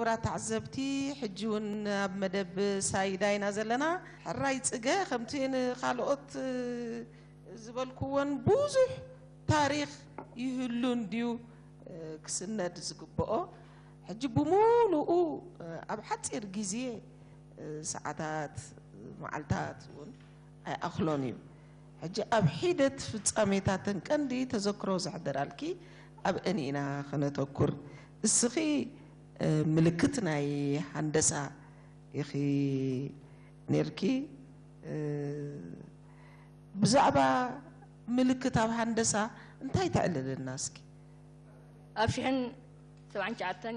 ክቡራት ተዓዘብቲ፣ ሕጂ እውን ኣብ መደብ ሳይዳ ኢና ዘለና። ሕራይ ጽገ፣ ከምቲ ንኻልኦት ዝበልኩዎን ብዙሕ ታሪኽ ይህሉ እንድዩ ክስነድ ዝግብኦ። ሕጂ ብምሉኡ ኣብ ሓጺር ግዜ፣ ሰዓታት፣ መዓልታት እውን ኣይኣኽሎን እዩ። ሕጂ ኣብ ሒደት ፍጻሜታትን ቀንዲ ተዘክሮ ዘሕደራልኪ ኣብአን ኢና ክነተኩር። እስኺ ምልክት ናይ ሃንደሳ ኢኺ ነርኪ። ብዛዕባ ምልክት ኣብ ሃንደሳ እንታይ ተዕልልና እስኪ? ኣብ ሽሕን ሰብዓን ትሽዓተን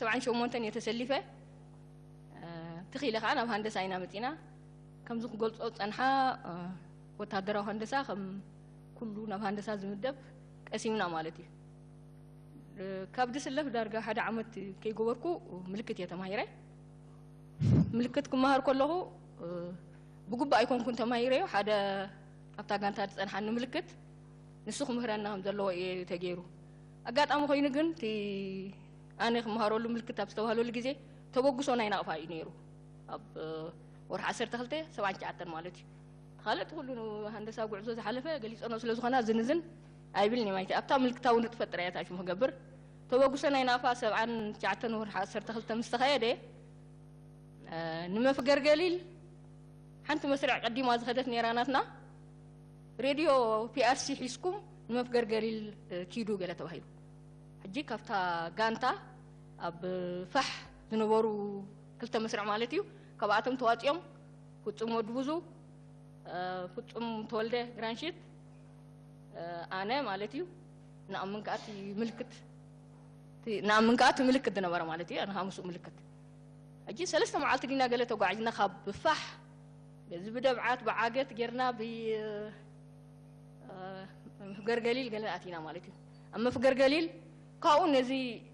ሰብዓን ሸሞንተን እየ ተሰሊፈ። ትኺለ ከዓ ናብ ሃንደሳ ኢና መፂና። ከምዚ ክገልፆ ዝፀንሓ ወታደራዊ ሃንደሳ ከም ኩሉ ናብ ሃንደሳ ዝምደብ ቀሲምና ማለት እዩ። ካብ ድስለፍ ዳርጋ ሓደ ዓመት ከይገበርኩ ምልክት እየ ተማሂረ። ምልክት ክመሃር ከለኹ ብግቡእ ኣይኮንኩን ተማሂረዮ። ሓደ ኣብታ ጋንታ ዝፀንሓኒ ምልክት ንሱ ክምህረና ከም ዘለዎ እየ ተገይሩ። ኣጋጣሚ ኮይኑ ግን እቲ ኣነ ክመሃረሉ ምልክት ኣብ ዝተባህለሉ ግዜ ተበግሶ ናይ ናቕፋ እዩ ነይሩ። ኣብ ወርሒ ዓሰርተ ክልተ ሰብዓን ትሽዓተን ማለት እዩ። ካልእ እቲ ኩሉ ሃንደሳ ጉዕዞ ዝሓለፈ ገሊፀኖ ስለ ዝኾና ዝንዝን ኣይብልን እየ ማለት እዩ። ኣብታ ምልክታዊ ንጥፈት ጥራይ እያ ሽሙ ክገብር። ተበግሶ ናይ ናቕፋ ሰብዓን ትሽዓተን ወርሒ ዓሰርተ ክልተ ምስ ተኸየደ ንመፍገር ገሊል ሓንቲ መስርዕ ቀዲማ ዝኸደት ነይራ ናትና። ሬድዮ ፒኣርሲ ሒዝኩም ንመፍገር ገሊል ኪዱ ገለ ተባሂሉ። ሕጂ ካብታ ጋንታ ኣብ ፋሕ ዝነበሩ ክልተ መስርዕ ማለት እዩ፣ ካብኣቶም ተዋፂኦም ፍፁም ወዲ ብዙ፣ ፍፁም ተወልደ ግራንሽት፣ ኣነ ማለት እዩ። ንኣምን ከዓ እቲ ምልክት ንኣምን ከዓ እቲ ምልክት ዝነበረ ማለት እዩ። ኣነ ከዓ ምስኡ ምልክት ሕጂ ሰለስተ መዓልቲ ዲና ገለ ተጓዒዝና ካብ ፋሕ በዚ ብደብዓት ብዓገት ጌርና ብ መፍገር ገሊል ገለ ኣቲና ማለት እዩ። ኣብ መፍገር ገሊል ካብኡ ነዚ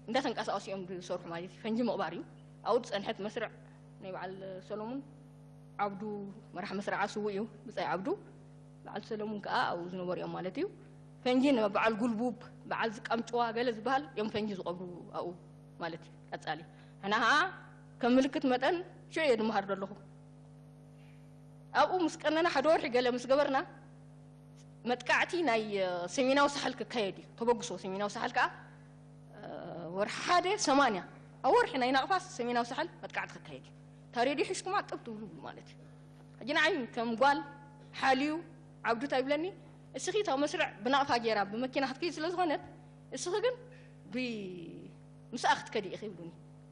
እንዳተንቀሳቀሱ እዮም ዝሰርሑ ማለት እዩ። ፈንጂ ምቕባር እዩ። ኣብኡ ዝፀንሐት መስርዕ ናይ በዓል ሰሎሙን ዓብዱ መራሕ መስርዓ ስውእ እዩ። ብፃይ ዓብዱ በዓል ሰለሙን ከዓ ኣብኡ ዝነበሩ እዮም ማለት እዩ። ፈንጂ ንበዓል ጉልቡብ በዓል ዝቃምጭዋ ገለ ዝበሃል እዮም ፈንጂ ዝቐብሩ ኣብኡ ማለት እዩ። ቀፃሊ ሕና ከዓ ከም ምልክት መጠን ሽዑ እየ ድመሃር ዘለኹ። ኣብኡ ምስ ቀነና ሓደ ወርሒ ገለ ምስ ገበርና መጥቃዕቲ ናይ ሰሜናዊ ሳሕል ክካየድ እዩ። ተበግሶ ሰሜናዊ ሳሕል ከዓ ወርሒ ሓደ ሰማንያ ኣብ ወርሒ ናይ ናቕፋስ ሰሜናዊ ሳሕል መጥቃዕቲ ክካየድ እዩ። እታ ሬድዮ ሒዝኩማ ጥብ ትብሉ ብሉ ማለት እዩ። ሕጂ ንዓይ ከም ጓል ሓልዩ ዓብዱ እንታይ ይብለኒ፣ እስኺ እታ መስርዕ ብናቕፋ ገይራ ብመኪና ክትከይድ ስለ ዝኾነት እስኺ ግን ብ ምስኣ ክትከዲ ኢኺ ይብሉኒ።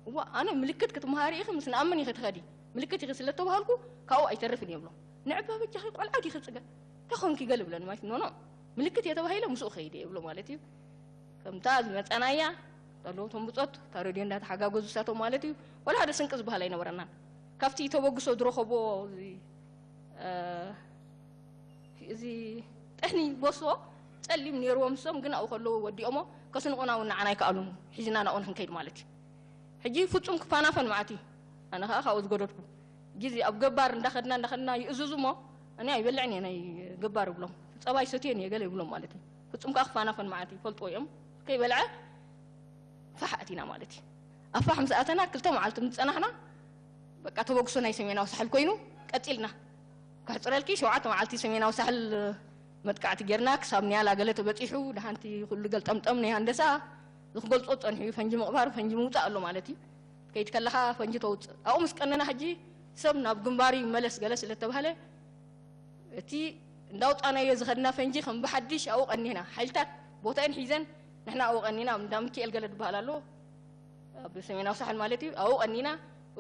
እዋ ኣነ ምልክት ክትመሃሪ ኢኺ ምስ ንኣምን ኢኺ ትኸዲ ምልክት ኢኺ ስለ ተባሃልኩ ካብኡ ኣይተርፍን እየ ብሎ። ንዕባ በጃኺ ቆልዓ ዲኺ ፅገ እንታይ ኾንኪ ገለ ብለኒ ማለት ኖኖ ምልክት እየ ተባሂለ ምስኡ ከይደ እየ ብሎ ማለት እዩ። ከምታ ዝመፀናያ ጠለውቶም ብፆት እታ ሬድዮ እንዳተሓጋገዙ ሳቶም ማለት እዩ። ወላ ሓደ ስንቂ ዝበሃል ኣይነበረናን። ካብቲ ተበግሶ ዝረኸቦ እዚ ጠህኒ ቦስዎ ፀሊም ነይርዎም እሶም ግን ኣብኡ ከለዉ ወዲኦሞ ከስንቑና እውን ንዓና ኣይከኣሉን ሒዝና ናብኡ ንክንከይድ ማለት እዩ። ሕጂ ፍፁም ክፋናፈን መዓት እዩ። ኣነ ከዓ ካብኡ ዝገደድኩ ግዜ ኣብ ገባር እንዳኸድና እንዳኸድና ይእዝዙ እሞ ኣነ ኣይበልዕን እየ ናይ ገባር ይብሎም ጸባይ ሰትየን እየ ገለ ይብሎም ማለት እዩ። ፍፁም ከዓ ክፋናፈን መዓት ይፈልጥዎ እዮም ከይበልዐ ፋሕ ኣቲና ማለት እዩ። ኣብ ፋሕ ምስ ኣተና ክልተ መዓልቲ ምስ ጸናሕና በቃ ተበግሶ ናይ ሰሜናዊ ሳሕል ኮይኑ ቀጺልና። ከሕፅረልኪ ሸውዓተ መዓልቲ ሰሜናዊ ሳሕል መጥቃዕቲ ጌርና ክሳብ ንያላ ገለ ተበፂሑ ደሓንቲ ኩሉ ገልጠምጠም ናይ ሃንደሳ ዝክገልፆ ፀንሑ እዩ። ፈንጂ ምቕባር ፈንጂ ምውፃእ ኣሎ ማለት እዩ። ከይድ ከለካ ፈንጂ ተውፅእ ኣብኡ ምስ ቀነና ሕጂ ሰብ ናብ ግንባር ይመለስ ገለ ስለተባህለ እቲ እንዳውፃናዮ ዝኸድና ፈንጂ ከም ብሓድሽ ኣብኡ ቀኒና ሓይልታት ቦታን ሒዘን ንሕና ኣብኡ ቀኒና እንዳ ሚካኤል ገለ ዝበሃል ኣሎ ኣብ ሰሜናዊ ሳሕል ማለት እዩ ኣብኡ ቀኒና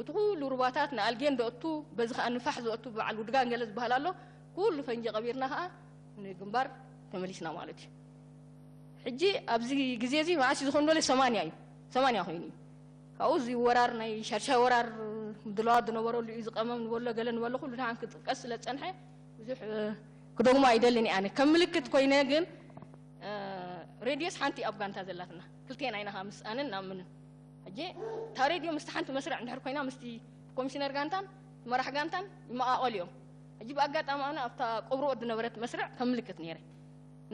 እቲ ኩሉ ሩባታት ንኣልጌን ዘእቱ በዚ ከዓ ንፋሕ ዘእቱ በዓል ውድጋን ገለ ዝበሃል ኣሎ ኩሉ ፈንጂ ቀቢርና ከዓ ንግንባር ተመሊስና ማለት እዩ። ሕጂ ኣብዚ ግዜ እዚ መዓስ እዩ ዝኾን በለ ሰማንያ እዩ ሰማንያ ኮይኑ እዩ ካብኡ እዚ ወራር ናይ ሻድሻይ ወራር ምድላዋት ዝነበረሉ እዩ ዝቀመም ንበሎ ገለ ንበሎ ኩሉ ድሓን ክጥቀስ ስለ ዝፀንሐ ብዙሕ ክደግሞ ኣይደልን ኣነ ከም ምልክት ኮይነ ግን ሬድዮስ ሓንቲ ኣብ ጋንታ ዘላትና ክልቴና ኢና ምስ ኣንን ናብ ምንን ሕጂ እታ ሬድዮ ምስቲ ሓንቲ መስርዕ እንድሕር ኮይና ምስቲ ኮሚሽነር ጋንታን መራሕ ጋንታን ይመቃቀሉ እዮም። ሕጂ ብኣጋጣሚ ኣነ ኣብታ ቀብርኦ ዝነበረት መስርዕ ከም ምልክት ነይረ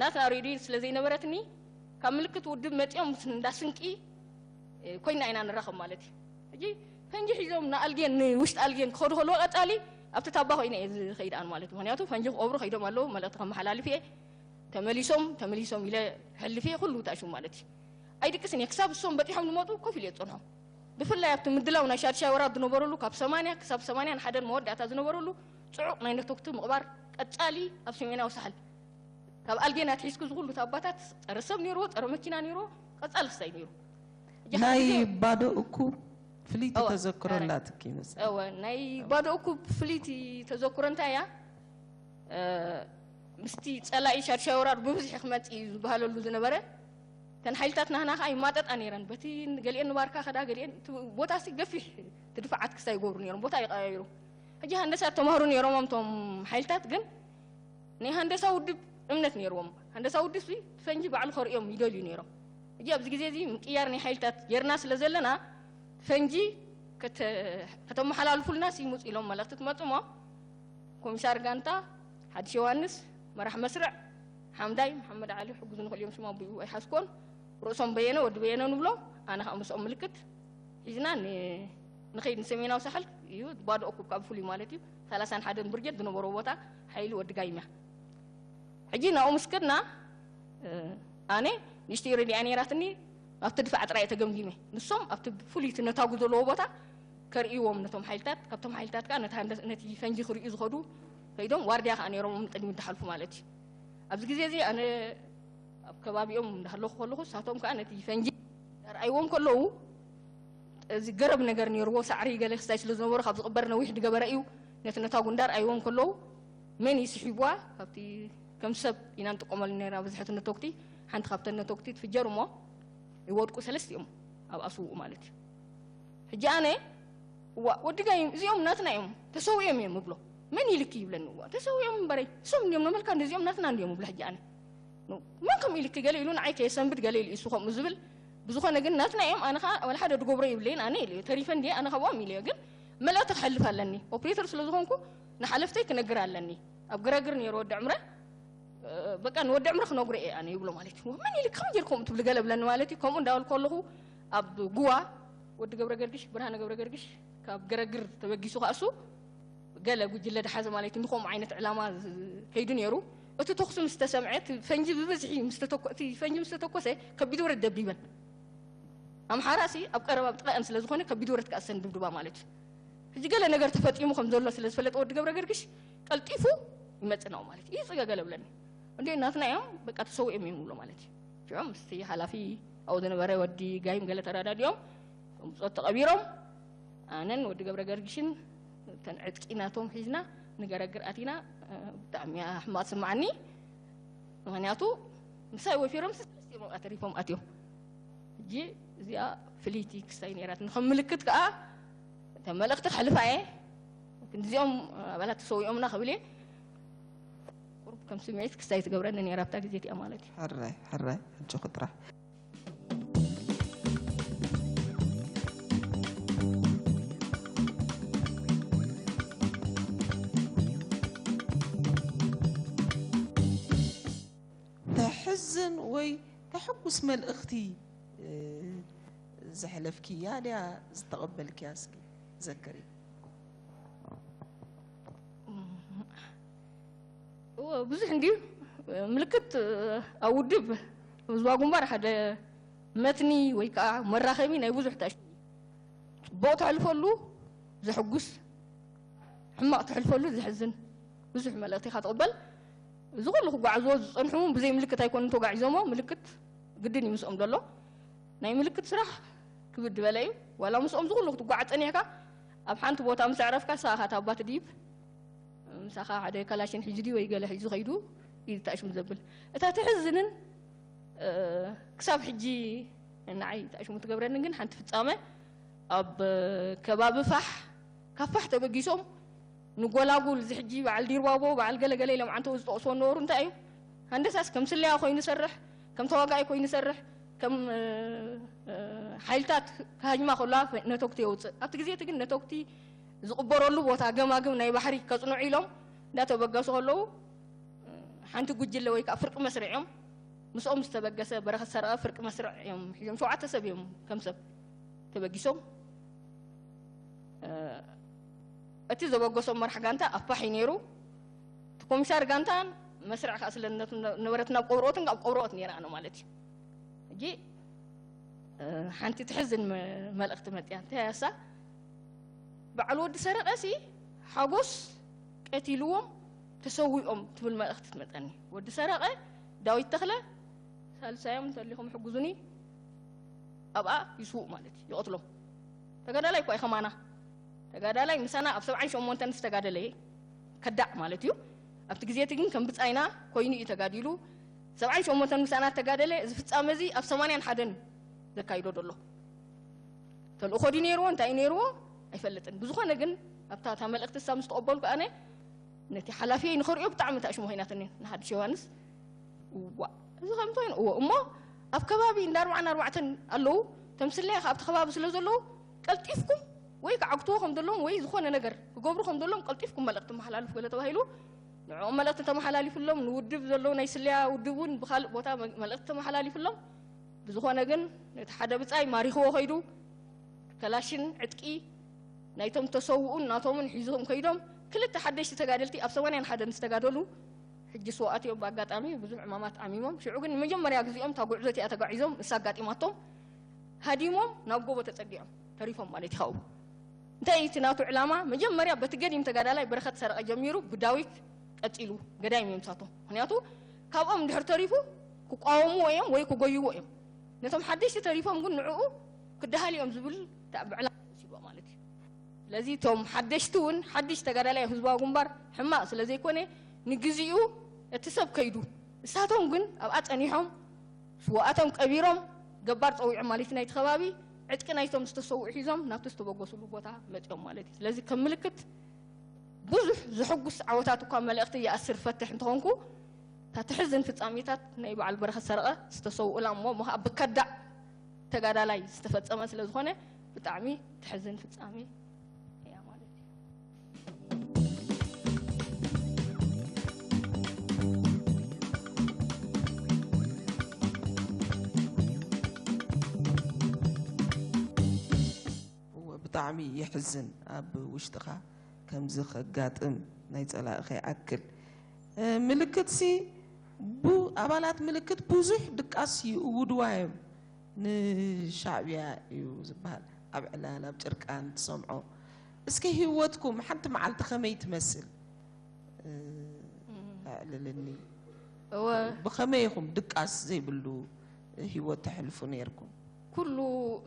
ናትና ሬድዮ ስለ ዘይነበረትኒ ካብ ምልክት ውድብ መፂኦም እንዳ ስንቂ ኮይና ኢና ንራኸብ ማለት እዩ። ሕጂ ፈንጂ ሒዞም ንኣልጌን ንውሽጢ ኣልጌን ክኸዱ ከለዎ ቀጻሊ ኣብቲ ታባ ኮይነ እየ ዝኸይድ ኣነ ማለት እዩ። ምክንያቱ ፈንጂ ክቐብሩ ከይዶም ኣለዉ፣ መልእኽቲ ከመሓላልፍ እየ። ተመሊሶም ተመሊሶም ኢለ ሕልፍ እየ ኩሉ ተኣሽሙ ማለት እዩ። ኣይድቅስን እየ ክሳብ እሶም በጢሖም ዝመጡ ኮፍ ኢለ እየ ዝጸንሖም። ብፍላይ ኣብቲ ምድላው ናይ ሻድሻይ ወራር ዝነበረሉ ካብ ሰማንያ ክሳብ ሰማንያን ሓደን መወዳእታ ዝነበረሉ ጽዑቕ ናይ ነተኩቲ ምቕባር ቀጻሊ ኣብ ሰሜናዊ ሳሕል ካብ ኣልጌን ኣትሒዝኩ ዝኹሉ ታባታት ጸረ ሰብ ነይርዎ፣ ጸረ መኪና ነይርዎ፣ ቀጻሊ ክሳይ ነይሩ። ሕጂ ናይ ሓንቲ ግዜ ባዶ እኩብ ፍልይቲ እወ፣ ተዘክሮ ኣረ። ኣላትኪ ይመስል። እወ፣ ናይ ባዶ እኩብ ፍልይቲ ተዘክሮ እንታይ እያ? እ፣ ምስቲ ጸላኢ ሻድሻይ ወራር ብብዝሒ ክመጽእ እዩ ዝበሃለሉ ዝነበረ፣ እተን ሓይልታት ናህና ከኣ ይማጠጣ ነይረን። በቲ ገሊአን ንባርካ ከዳ፣ ገሊአን እቲ ቦታሲ ገፊሕ፣ እቲ ድፋዓት ክሳይ ይገብሩ ነይሮም፣ ቦታ ይቀያይሩ። ሕጂ ሃንደሳ ተማህሩ ነይሮም እቶም ሓይልታት፣ ግን ናይ ሃንደሳ ውድብ እምነት ነይርዎም። ሃንደሳ ውድብ ሲ ፈንጂ ባዕሉ ከርእዮም ይደልዩ ነይሮም። ሕጂ ኣብዚ ግዜ እዚ ምቅያር ናይ ሓይልታት ጌርና ስለ ዘለና ፈንጂ ከተ-፣ ከተመሓላልፉልና ሲ ይምፁ ኢሎም መልእኽቲ ትመፁ እሞ ኮሚሳር ጋንታ ሓድሽ ዮሃንስ፣ መራሕ መስርዕ ሓምዳይ፣ መሓመድ ዓሊ፣ ሕጉዝ ንኽእል እዮም ሽም ኣቦኡ ኣይሓዝኮን። ርእሶም በየነ፣ ወዲ በየነ ንብሎ፣ ኣነ ከዓ ምስኦም ምልክት ሒዝና ን-፣ ንኸይድ ንሰሜናዊ ሳሕል እዩ ባዶ እኩብ ካብ ፍሉይ ማለት እዩ። ሰላሳን ሓደን ብርጌድ ዝነበሮ ቦታ ሓይሊ ወዲ ጋይም እያ። ሕጂ ናብኡ ምስ ከድና፣ እ፣ ኣነ ንእሽተይ ረዲኣ ነይራትኒ፣ ኣብቲ ድፋዕ ጥራይ እየ ተገምጊመ። ንሶም ኣብቲ ፍሉይ እቲ ነታጉ ዘለዎ ቦታ ከርእይዎም ነቶም ሓይልታት፣ ካብቶም ሓይልታት ከኣ ነቲ ሃንደስ-፣ ነቲ ፈንጂ ክርእዩ ዝኸዱ ከይዶም ዋርድያ ከኣ ነይሮም ቅድሚ ዝሓልፉ ማለት እዩ። ኣብዚ ግዜ እዚ ኣነ ኣብ ከባቢኦም እንዳሃለኹ ከለኹ ንሳቶም ከኣ ነቲ ፈንጂ እንዳርኣይዎም ከለዉ፣ እዚ ገረብ ነገር ነይርዎ፣ ሳዕሪ ገለ ክስታይ ስለ ዝነበሮ ካብ ዝቕበር ነዊሕ ዝገበረ እዩ። ነቲ ነታጉ እንዳርኣይዎም ከለዉ መን እዩ ስሒብዋ? ካብቲ ከም ሰብ ኢና ንጥቀመሉ ነይርና ብዝሒ እቲ ነተኩቲ፣ ሓንቲ ካብተን ነተኩቲ ትፍጀር እሞ ይወድቁ ሰለስቲኦም ኣብ ኣስውኡ ማለት እዩ። ሕጂ ኣነ እዋ ወዲ ጋይም እዚኦም ናትና እዮም ተሰዊኦም እዮም እብሎ። መን ኢልኪ ይብለኒ። እዋ ተሰዊኦም እምበረይ እሶም እንዲዮም ነበልካ እንዲዚኦም ናትና እንዲዮም እብሎ። ሕጂ ኣነ መን ከም ኢልኪ ገለ ኢሉ ንዓይ ከየሰንብድ ገለ ኢሉ እሱ ከምኡ ዝብል። ብዝኾነ ግን ናትና እዮም፣ ኣነ ኸዓ ወላ ሓደ ድገብሮ ይብለይን ኣነ ኢለ ተሪፈ እንዲየ ኣነ ካብኦም ኢለ። ግን መልእኽቲ ክሕልፍ ኣለኒ፣ ኦፕሬተር ስለ ዝኾንኩ ንሓለፍተይ ክነግር ኣለኒ። ኣብ ግረግር ነይሩ ወዲ ዕምረ፣ በቃ ንወዲ ዕምረ ክነግሮ እየ ኣነ ይብሎ ማለት እዩ። መን ኢልኪ ከመይ ጌርኩም ትብሊ ገለ ብለኒ ማለት እዩ። ከምኡ እንዳበልኩ ከለኹ ኣብ ጉዋ ወዲ ገብረ ገርግሽ፣ ብርሃነ ገብረ ገርግሽ ካብ ግረግር ተበጊሱ ከኣ እሱ ገለ ጉጅለ ድሓዘ ማለት እዩ። ንኸምኡ ዓይነት ዕላማ ዝ-፣ ከይዱ ነይሩ። እቲ ተኹሲ ምስ ተሰምዐ፣ እቲ ፈንጂ ብብዝሒ ምስ ተተኮ-፣ እቲ ፈንጂ ምስ ተተኮሰ ከቢድ ወረት ደብዲበን። ኣምሓራሲ ኣብ ቀረባ ኣብ ጥቓኣን ስለ ዝኾነ ከቢድ ወረት ከኣ ሰን ድብድባ ማለት እዩ። ሕጂ ገለ ነገር ተፈጺሙ ከም ዘሎ ስለ ዝፈለጠ ወዲ ገብረ ገርግሽ ቀልጢፉ ይመጽእ ናው ማለት እዩ። ይጽገ ገለ ብለኒ። እንዴ ናትና እዮም በቃ ተሰዊኦም እዮም ብሎ ማለት እዩ። ሽዑ ምስቲ ሓላፊ ኣብኡ ዝነበረ ወዲ ጋይም ገለ ተረዳዲኦም፣ ብጾት ተቐቢሮም፣ ኣነን ወዲ ገብረ ገርግሽን እተን ዕጥቂ ናቶም ሒዝና ንገረግር ኣቲና። እ፣ ብጣዕሚ እያ ሕማቕ ትስምዓኒ። ምኽንያቱ ምሳይ ወፊሮም ሰለስቲኦም ኣብኣ ተሪፎም ኣትዮም። ሕጂ እዚኣ ፍልይቲ ክስታይ ነይራትኒ። ከም ምልክት ከኣ እታ መልእኽቲ ከሕልፋ እየ። ክንዲዚኦም ኣባላት ተሰዊኦምና ክብል እየ። ቁሩብ ከም ስምዒት ክስታይ ትገብረኒ ነይራ ኣብታ ግዜ እቲኣ ማለት እዩ። ሕራይ፣ ሕራይ፣ ኣጆኺ ጥራሕ። ተሕዝን ወይ ተሐጉስ መልእኽቲ፣ እ፣ ዘሕለፍክያ ድያ ዝተቐበልክያ? እስኪ ዘክሪ። እወ፣ ብዙሕ እንድዩ። ምልክት ኣብ ውድብ ህዝባዊ ግንባር ሓደ መትኒ ወይ ከዓ መራኸቢ ናይ ብዙሕ ተኣሽ-፣ ጽቡቕ ተሕልፈሉ ዘሕጉስ፣ ሕማቕ ተሕልፈሉ ዘሕዝን ብዙሕ መልእኽቲ ኢኻ ትቕበል። እዚ ኩሉ ክጓዓዝዎ ዝጸንሑ እውን ብዘይ ምልክት ኣይኮኑን ተጓዒዞሞ፣ ምልክት ግድን እዩ ምስኦም ዘሎ። ናይ ምልክት ስራሕ ክብድ ዝበለ እዩ። ዋላ ምስኦም እዚ ኩሉ ክትጓዓዝ ጸኒሕካ፣ ኣብ ሓንቲ ቦታ ምስ ኣዕረፍካ፣ ንስኻ ኢኻ እታ ኣባ ትድይብ። ምሳኻ ሓደ ካላሽን ሒዙ ድዩ ወይ ገለ ሒዙ ከይዱ እዩ ተኣሽሙ ዘብል። እታ ተሕዝንን፣ እ፣ ክሳብ ሕጂ ንዓይ ተኣሽሙ ትገብረንን ግን ሓንቲ ፍጻመ ኣብ ከባቢ ፋሕ፣ ካብ ፋሕ ተበጊሶም ንጎላጉል፣ እዚ ሕጂ በዓል ዲርባቦ፣ በዓል ገለ ገለ ኢሎም ዓንተው ዝጠቕስዎ ነበሩ። እንታይ እዩ? ሃንደሳስ ከም ስለያ ኮይኑ ይሰርሕ፣ ከም ተዋጋኣይ ኮይኑ ይሰርሕ፣ ከም፣ እ፣ እ፣ ሓይልታት ክሃጅማ ከለዋ ነተጉቲ የውፅእ። ኣብቲ ግዜ እቲ ግን ነተጉቲ ዝቕበረሉ ቦታ ገማግም ናይ ባሕሪ ከጽንዑ ኢሎም እንዳተበገሱ ከለዉ፣ ሓንቲ ጉጅለ ወይ ከዓ ፍርቂ መስርዕ እዮም። ምስኦም ዝተበገሰ በረኸት ሰረቐ ፍርቂ መስርዕ እዮም ሒዞም። ሸውዓተ ሰብ እዮም ከም ሰብ ተበጊሶም። እቲ ዘበገሶም መራሕ ጋንታ ኣፋሕ እዩ ነይሩ። እቲ ኮሚሳር ጋንታን መስርዕ ከዓ ስለ ነበረት ናብ ቆብሮኦትን ኣብ ቆብሮኦት ነይራ ኣነ ማለት እዩ። ሕጂ ሓንቲ ትሕዝን መልእኽቲ መፅያ። እንታይ እያ እሳ? በዓል ወዲ ሰረቐ ሲ ሓጎስ ቀቲልዎም ተሰዊኦም ትብል መልእኽቲ ትመፀኒ። ወዲ ሰረቐ፣ ዳዊት ተኽለ፣ ሳልሳዮም እንተሊኹም ሕጉዙኒ፣ ኣብኣ ይስውእ ማለት እዩ፣ ይቐትሎም። ተጋዳላይ እኳ እዩ ከማና። ተጋዳላይ ምሳና ኣብ ሰብዓን ሸሞንተን ዝተጋደለ ከዳዕ ማለት እዩ። ኣብቲ ግዜ እቲ ግን ከም ብጻይና ኮይኑ እዩ ተጋዲሉ። ሰብዓን ሸሞንተን ምሳና ተጋደለ። እዚ ፍጻመ እዚ ኣብ ሰማንያን ሓደን ዘካይዶ ዘሎ ተልእኾ ድዩ ነይርዎ፣ እንታይ እዩ ነይርዎ ኣይፈልጥን። ብዝኾነ ግን ኣብታ እታ መልእኽቲ እሳ ምስ ተቐበልኩ ኣነ ነቲ ሓላፊየይ ንኸርእዮ ብጣዕሚ ታሽሙ ኮይናትኒ ንሓድሽ ዮሃንስ። እዋ፣ እዚ ከምቶ ይንእዎ እሞ ኣብ ከባቢ እንዳ ኣርባዓን ኣርባዕተን ኣለዉ። ተምስለያ ኣብቲ ከባቢ ስለ ዘለዉ ቀልጢፍኩም ወይ ክዓግትዎ ከም ዘለዎም ወይ ዝኾነ ነገር ክገብሩ ከም ዘለዎም ቀልጢፍኩም መልእኽቲ መሓላልፉ ገለ ተባሂሉ። ንዕኦም መልእኽቲ ተመሓላሊፍሎም፣ ንውድብ ዘለዉ ናይ ስለያ ውድብ እውን ብኻልእ ቦታ መ- መልእኽቲ ተመሓላሊፍሎም። ብዝኾነ ግን ነቲ ሓደ ብጻይ ማሪኽዎ ከይዱ። ከላሽን ዕጥቂ ናይቶም ተሰውኡን ናቶምን ሒዞም ከይዶም። ክልተ ሓደሽቲ ተጋደልቲ ኣብ ሰማንያን ሓደን ዝተጋደሉ ሕጂ ስውኣት እዮም። ብኣጋጣሚ ብዙሕ ዕማማት ዓሚሞም። ሽዑ ግን ንመጀመርያ ግዜኦም እታ ጉዕዞ እቲኣ ተጓዒዞም፣ ንሳ ኣጋጢማቶም ሃዲሞም ናብ ጎቦ ተጸጊዖም ተሪፎም ማለት እዩ። ካብኡ እንታይ እዩ እቲ ናቱ ዕላማ? መጀመርያ በቲ ገዲም ተጋዳላይ በረኸት ሰረቐ ጀሚሩ ብዳዊት ቀጺሉ ገዳይም እዮም ንሳቶም። ምኽንያቱ ካብኦም እንድሕር ተሪፉ ክቋወምዎ እዮም ወይ ክጎይዎ እዮም። ነቶም ሓደሽቲ ተሪፎም ግን ንዕኡ ክደሃሉ እዮም ዝብል ብዕላማ ወሲድዎ ማለት እዩ። ስለዚ እቶም ሓደሽቲ እውን ሓድሽ ተጋዳላይ ህዝባዊ ግንባር ሕማቕ ስለ ዘይኮነ ንግዚኡ እቲ ሰብ ከይዱ፣ እሳቶም ግን ኣብኣ ጸኒሖም ስውኣቶም ቀቢሮም ገባር ጸዊዖም ማለት እዩ። ናይቲ ከባቢ ዕጥቂ ናይቶም ዝተሰውኡ ሒዞም ናብቲ ዝተበገሱሉ ቦታ መጺኦም ማለት እዩ። ስለዚ ከም ምልክት ብዙሕ ዘሐጉስ ዓወታት እኳ መልእኽቲ ይኣስር ፈትሕ እንተኾንኩ፣ እታ ትሕዝን ፍጻሜታት ናይ በዓል በረኸት ሰረቐ ዝተሰውኡላ እሞ ምኻ ብከዳዕ ተጋዳላይ ዝተፈጸመ ስለ ዝኾነ ብጣዕሚ ትሕዝን ፍጻሜ እያ ማለት እዩ። እወ፣ ብጣዕሚ የሕዝን። ኣብ ውሽጥኻ ከምዚ ከጋጥም ናይ ጸላኢ ከይኣክል። እ፣ ምልክትሲ ቡ-፣ ኣባላት ምልክት ብዙሕ ድቃስ ይእውድዋ እዮም ንሻዕብያ እዩ ዝበሃል። ኣብ ዕላል፣ ኣብ ጭርቃን ትሰምዖ። እስኪ ህይወትኩም ሓንቲ መዓልቲ ከመይ ትመስል? እ፣ ኣዕልልኒ። እወ። ብኸመይ ኢኹም ድቃስ ዘይብሉ ህይወት ተሕልፉ ነይርኩም? ኩሉ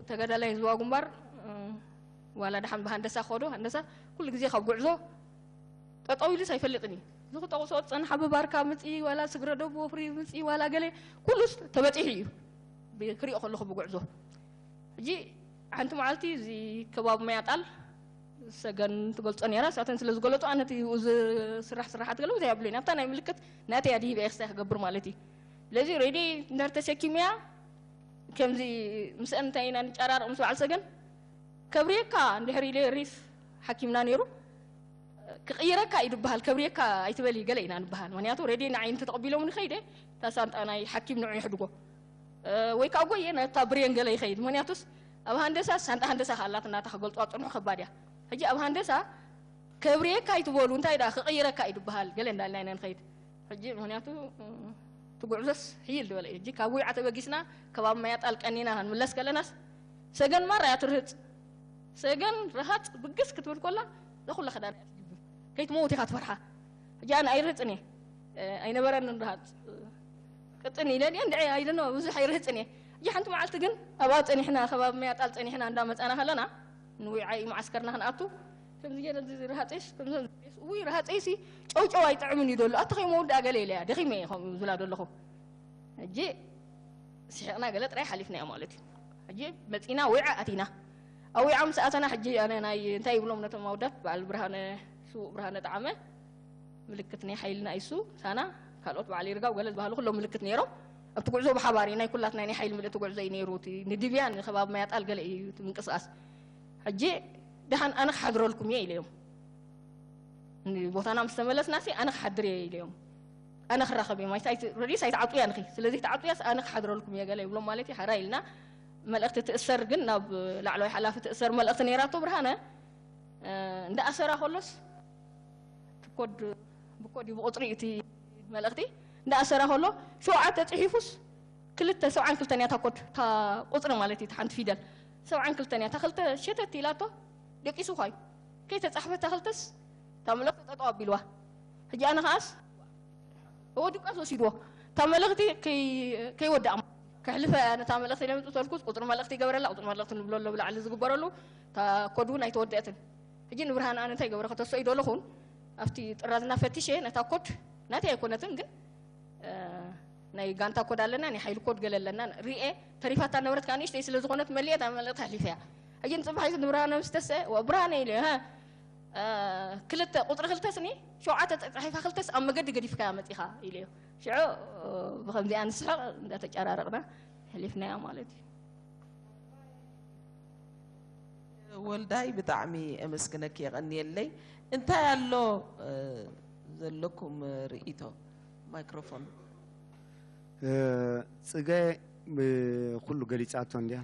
ተጋዳላይ ህዝባዊ ግንባር፣ እ፣ ዋላ ደሓን ብሃንደሳ ክኸዶ፣ ሃንደሳ ኩሉ ግዜ ካብ ጉዕዞ ጠጠው ኢሉስ ኣይፈልጥን እዩ። እዚ ክጠቕሶ ዝጸንሓ ብባርካ ምጺ፣ ዋላ ስግረ ዶብ ወፍሪ ምጺ፣ ዋላ ገለ ኩሉስ ተበጺሑ እዩ። ብ-፣ ክሪኦ ከለኹ ብጉዕዞ። ሕጂ ሓንቲ መዓልቲ እዚ ከባቢ ማያጣል ሰገን ትገልጾ ነይራ። እሳተን ስለ ዝገለጹ ኣነ እቲ ዝስራሕ ስራሓት ገለ ብዙሕ የብሉን። ኣብታ ናይ ምልክት ናተይ ኣድሂበ እየ ክሳይ ክገብር ማለት እዩ። ስለዚ ሬድዮ እንዳር ተሰኪመያ ከምዚ ምስአን እንታይ ኢና ንጨራረቕ ምስ በዓል ሰገን ከብርየካ እንድሕር ኢለ ሪፍ ሓኪምና ነይሩ። ክቕይረካ እዩ ዝበሃል፣ ከብርየካ ኣይትበሊ ገለ ኢና ንበሃል። ምኽንያቱ ሬድዮ ንዓይ እንተተቐቢሎም ንኸይደ እታ ሳንጣ ናይ ሓኪም ንዑ ይሕድጎ። እ፣ ወይ ከዓ ጎየ ናብታ ብሬን ገለ ይኸይድ። ምኽንያቱስ ኣብ ሃንደሳ ሳንጣ ሃንደሳ ከኣላት እናታ ክገልጡ ኣፅንሑ ከባድ እያ። ሕጂ ኣብ ሃንደሳ ከብርየካ ኣይትበሉ፣ እንታይ ደኣ ክቕይረካ እዩ ዝበሃል ገለ እንዳልና ኢና ንኸይድ። ሕጂ ምኽንያቱ እ፣ እቲ ጉዕዞስ ሕይል ዝበለ እዩ። ሕጂ ካብ ዊዓ ተበጊስና ከባቢ ማያጣል ቀኒና ክንምለስ ከለናስ ሰገን ማራ እያ ትርህፅ። ሰገን ረሃፅ ብግስ ክትብል ኮላ እዛ ኩላ ክዳን እያ ትጅብር። ከይትመውት ኢኻ ትፈርሓ። ሕጂ ኣነ ኣይርህፅን እየ። እ፣ ኣይነበረንን ረሃፅ። ቅጥን ኢለ ድየ እንድዒ ኣይደኖ ብዙሕ ኣይርህፅን እየ። ሕጂ ሓንቲ መዓልቲ ግን ኣብኣ ፀኒሕና፣ ከባቢ ማያጣል ፀኒሕና እንዳመፃና ከለና ንዊዓ እዩ መዓስከርና ክንኣቱ። ከምዚ ገይረ እዚ ረሃፀይስ፣ ከምዚ ውይ ረሃፀይሲ ጨውጨው ኣይጥዕምን እዩ ዘሎ። ኣቲ ከይመወዳእ ገለ ኢለ እያ፣ ደኺመ እየ ከምኡ ዝብላ ዘለኹ። ሕጂ ስሒቕና ገለ ጥራይ ሓሊፍናዮ ማለት እዩ። ሕጂ መፂና ዊዓ ኣቲና። ኣብ ዊዓ ምስ ኣተና ሕጂ ኣነ ናይ እንታይ ይብሎም ነቶም ኣወዳት በዓል ብርሃነ፣ ስዉእ ብርሃነ ጠዓመ ምልክት ናይ ሓይልና እዩ እሱ፣ ሳና፣ ካልኦት በዓል ይርጋው ገለ ዝበሃሉ ኩሎም ምልክት ነይሮም። ኣብቲ ጉዕዞ ብሓባር እዩ፣ ናይ ኩላትና ናይ ሓይሊ ምልእቲ ጉዕዞ እዩ ነይሩ። እቲ ንድብያ ንከባቢ ማያጣል ገለ እዩ እቲ ምንቅስቃስ። ሕጂ ደሓን ኣነ ክሓድረልኩም እየ ኢለዮም። ንቦታና ምስ ተመለስና ሲ ኣነ ክሓድር እየ ኢለዮም። ኣነ ክራኸብ እየ ማለት ኣይቲ-፣ ረድዮስ ኣይትዓጡ እያ ንኺ። ስለዚ ኣይትዓጡ እያስ ኣነ ክሓድረልኩም እየ ገለ ይብሎም ማለት እዩ። ሓራ ኢልና መልእኽቲ ትእሰር ግን ናብ ላዕለዋይ ሓላፊ ትእሰር መልእኽቲ ነይራቶ ብርሃነ። እንዳ ኣሰራ ከሎስ ኮድ ብኮድ እዩ፣ ብቁፅሪ እቲ መልእኽቲ እንዳ ኣሰራ ከሎ ሸውዓተ ፅሒፉስ ክልተ ሰብዓን ክልተን እያ እታ ኮድ፣ እታ ቁፅሪ ማለት እዩ፣ እታ ሓንቲ ፊደል ሰብዓን ክልተን እያ። እታ ክልተ ሸተት ኢላቶ ደቂሱ ኳዩ ከይተፃሕፈት እታ ክልተስ እታ መልእኽቲ ጠጠው ኣቢልዋ። ሕጂ ኣነ ከዓስ እዎ ድቃስ ወሲድዎ። እታ መልእኽቲ ከይ- ከይወድኣ ከሕልፈ እያ። ነታ መልእኽቲ ለምጡ ተልኩስ ቁፅሪ መልእኽቲ ይገበረላ። ቁፅሪ መልእኽቲ ንብሎ ኣሎ ብላዕሊ ዝግበረሉ እታ ኮድ እውን ኣይተወደአትን። ሕጂ ንብርሃን ኣነ እንታይ ይገብረ ከተሰዩ ደለኹን ኣብቲ ጥራዝና ፈቲሸ ነታ ኮድ ናተይ ኣይኮነትን ግን ናይ ጋንታ ኮድ ኣለና፣ ናይ ሓይሊ ኮድ ገለ ኣለና። ሪኤ ተሪፋታ ነበረት፣ ከዓ ንእሽተይ ስለ ዝኾነት መሊኤ እታ መልእኽቲ ኣሕሊፈያ። ሕጂ ንፅባሒቱ ንብርሃነ ምስ ተሰ ወ- ብርሃነ ኢለ ሀ ክልተ ቁፅሪ ክልተስኒ ሸውዓተ ተፃሒፋ ክልተስ ኣብ መገዲ ገዲፍካያ መፂኻ ኢለዮ። ሽዑ ብኸምዚኣ ንስሕቕ እንዳተጨራረቕና ሕሊፍናያ ማለት እዩ። ወልዳይ፣ ብጣዕሚ ኣመስግነኪ፣ የቐንየለይ። እንታይ ኣሎ ዘለኩም ርእይቶ? ማይክሮፎን። ፅገ ኩሉ ገሊፃቶ እንድያ።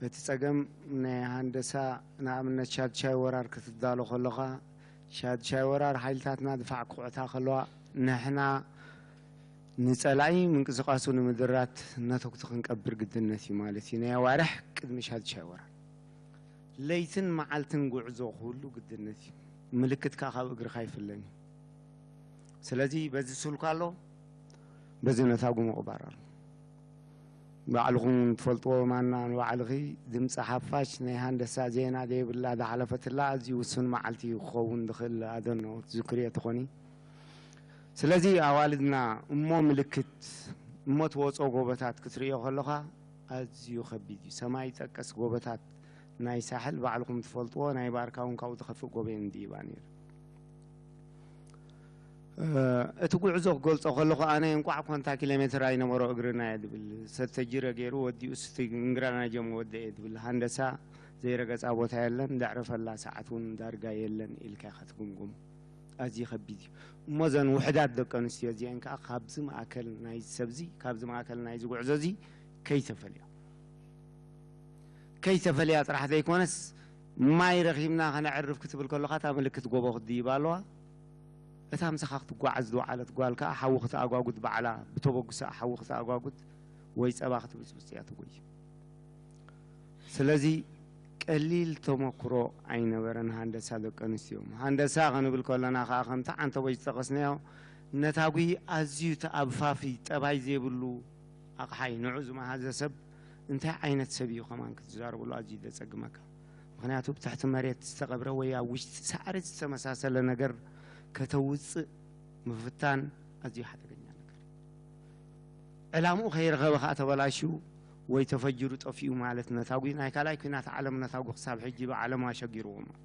እቲ ፀገም ናይ ሃንደሳ ንኣብነት ሻድሻይ ወራር ክትዳሎ ከለኻ ሻድሻይ ወራር ሓይልታትና ድፋዕ ክቑዕታ ከለዋ ንሕና ንፀላኢ ምንቅስቃሱ ንምድራት ነተኩቲ ክንቀብር ግድነት እዩ ማለት እዩ። ናይ ኣዋርሕ ቅድሚ ሻድሻይ ወራር ለይትን መዓልትን ጉዕዞ ክህሉ ግድነት እዩ። ምልክት ከዓ ካብ እግርኻ ይፍለን እዩ። ስለዚ በዚ ስልኩ ኣሎ፣ በዚ ነታጉ ምቕባር ኣሎ። ባዕልኹም ትፈልጥዎ ማና ንባዕልኺ ድምፂ ሓፋሽ ናይ ሃንደሳ ዜና ዘይብላ ዝሓለፈትላ ኣዝዩ ውሱን መዓልቲ እዩ ክኸውን ዝኽእል ኣደኖ ዝክርዮ ተኾኒ። ስለዚ ኣዋልድና እሞ ምልክት እሞ ትወፅኦ ጎቦታት ክትርእዮ ከለኻ ኣዝዩ ከቢድ እዩ። ሰማይ ጠቀስ ጎቦታት ናይ ሳሕል ባዕልኹም ትፈልጥዎ ናይ ባርካ እውን ካብኡ ዝኸፍእ ጎቦ እዩ እንድይባ ነይሩ። እቲ ጉዕዞ ክገልጾ ከለኹ ኣነ እንቋዕ ኮንታ ኪሎ ሜትር ኣይነበሮ እግርና እየ ዝብል። ሰብ ተጅረ ገይሩ ወዲኡ ስቲ እንግራናጀም ወደ እየ ዝብል። ሃንደሳ ዘይረገጻ ቦታ የለን፣ ዘዕርፈላ ሰዓት እውን ዳርጋ የለን ኢልካ ኢኻ ትግምግሞ። ኣዝዩ ከቢድ እዩ። እሞ እዘን ውሕዳት ደቂ ኣንስትዮ እዚአን ከኣ ካብዚ ማእከል ናይዚ ሰብዚ ካብዚ ማእከል ናይዚ ጉዕዞ እዚ ከይተፈልያ ከይተፈልያ ጥራሕ ዘይኮነስ ማይ ረኺብና ከነዕርፍ ክትብል ከለኻ እታ ምልክት ጎቦ ክትድይባ ኣለዋ። እታ ምሳኻ ክትጓዓዝ ዝወዓለት ጓል ከኣ ሓዊ ክትኣጓጉት ባዕላ ብተበጉሳ ሓዊ ክትኣጓጉት ወይ ጸባ ክትብጽብጽ እያ ትጎይ። ስለዚ ቀሊል ተመክሮ ኣይነበረን ሃንደሳ ደቂ ኣንስትዮ። ሃንደሳ ክንብል ከለና ከኣ ከምቲ ዓንተቦይ ዝጠቐስናዮ ነታጒ ኣዝዩ ተኣፋፊ ጠባይ ዘይብሉ ኣቕሓ እዩ። ንዑ ዝመሃዘ ሰብ እንታይ ዓይነት ሰብ እዩ ከማን ክትዛረበሉ ኣዝዩ ዘጸግመካ። ምኽንያቱ ብትሕቲ መሬት ዝተቐብረ ወይ ኣብ ውሽጢ ሳዕሪ ዝተመሳሰለ ነገር ከተውፅእ ምፍታን ኣዝዩ ሓደገኛ ነገር እዩ። ዕላምኡ ከይረኸበ ከዓ ተበላሽዩ ወይ ተፈጅሩ ጠፊኡ ማለት ነታጒ ናይ ካልኣይ ኲናት ዓለም ነታጒ ክሳብ ሕጂ ብዓለም ኣሸጊርዎም ኣሎ።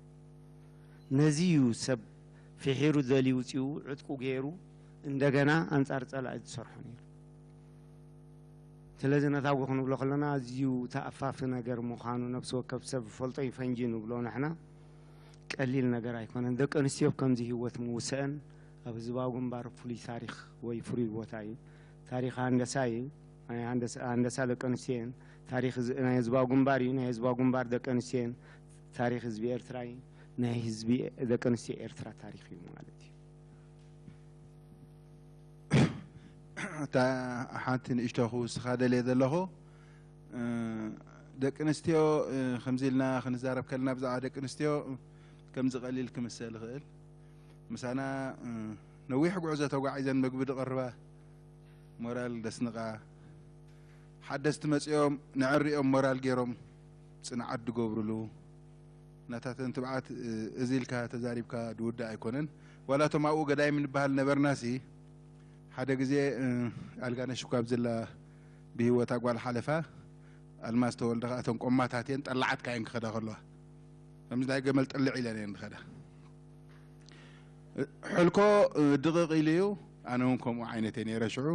ነዚ እዩ ሰብ ፍሒሩ ደልዩ ውፅኡ ዕጥቁ ገይሩ እንደገና ኣንፃር ፀላኢ ዝሰርሖ ነይሩ። ስለዚ ነታጒ ክንብሎ ከለና ኣዝዩ ተኣፋፊ ነገር ምዃኑ ነብሲ ወከፍ ሰብ ዝፈልጦ እዩ። ፈንጂ ንብሎ ንሕና ቀሊል ነገር ኣይኮነን። ደቂ ኣንስትዮ ከምዚ ህይወት ምውሰአን ኣብ ህዝባዊ ግንባር ፍሉይ ታሪኽ ወይ ፍሉይ ቦታ እዩ። ታሪኽ ሃንደሳ እዩ። ናይ ሃንደሳ ሃንደሳ ደቂ ኣንስትዮ እየን። ታሪኽ ህዝ- ናይ ህዝባዊ ግንባር እዩ። ናይ ህዝባዊ ግንባር ደቂ ኣንስትዮ እየን። ታሪኽ ህዝቢ ኤርትራ እዩ። ናይ ህዝቢ ደቂ ኣንስትዮ ኤርትራ ታሪኽ እዩ ማለት እዩ። እታ ሓንቲ ንእሽቶ ክውስኻ ደልየ ዘለኹ፣ እ፣ ደቂ ኣንስትዮ፣ እ፣ ከምዚ ኢልና ክንዛረብ ከለና ብዛዕባ ደቂ ኣንስትዮ ከምዚ ቀሊል ክምሰል ይኽእል። ምሳና፣ እ፣ ነዊሕ ጉዕዞ ተጓዒዘን ምግቢ ዝቐርባ፣ ሞራል ደስንቓ፣ ሓደስቲ መፂኦም ንዕሪኦም ሞራል ገይሮም ፅንዓት ዝገብሩሉ ናታተን ትብዓት፣ እ፣ እዚ ኢልካ ተዛሪብካ ዝውዳእ ኣይኮነን። ዋላ እቶም ኣብኡ ገዳይም ንበሃል ነበርናሲ ሓደ ግዜ፣ እ፣ ኣልጋነሽ እኳ ኣብዝላ ብህይወታ ጓል ሓለፋ ኣልማዝ ተወልደ ከኣ እተን ቆማታት እየን ጠላዓት ካየን ክኸዳ ከለዋ ከምዚ ናይ ገመል ጥልዕ ኢለን እየን ዝኸዳ። ሕልኮ ድቕቕ ኢሉ እዩ። ኣነ እውን ከምኡ ዓይነት እየ ነይረ። ሽዑ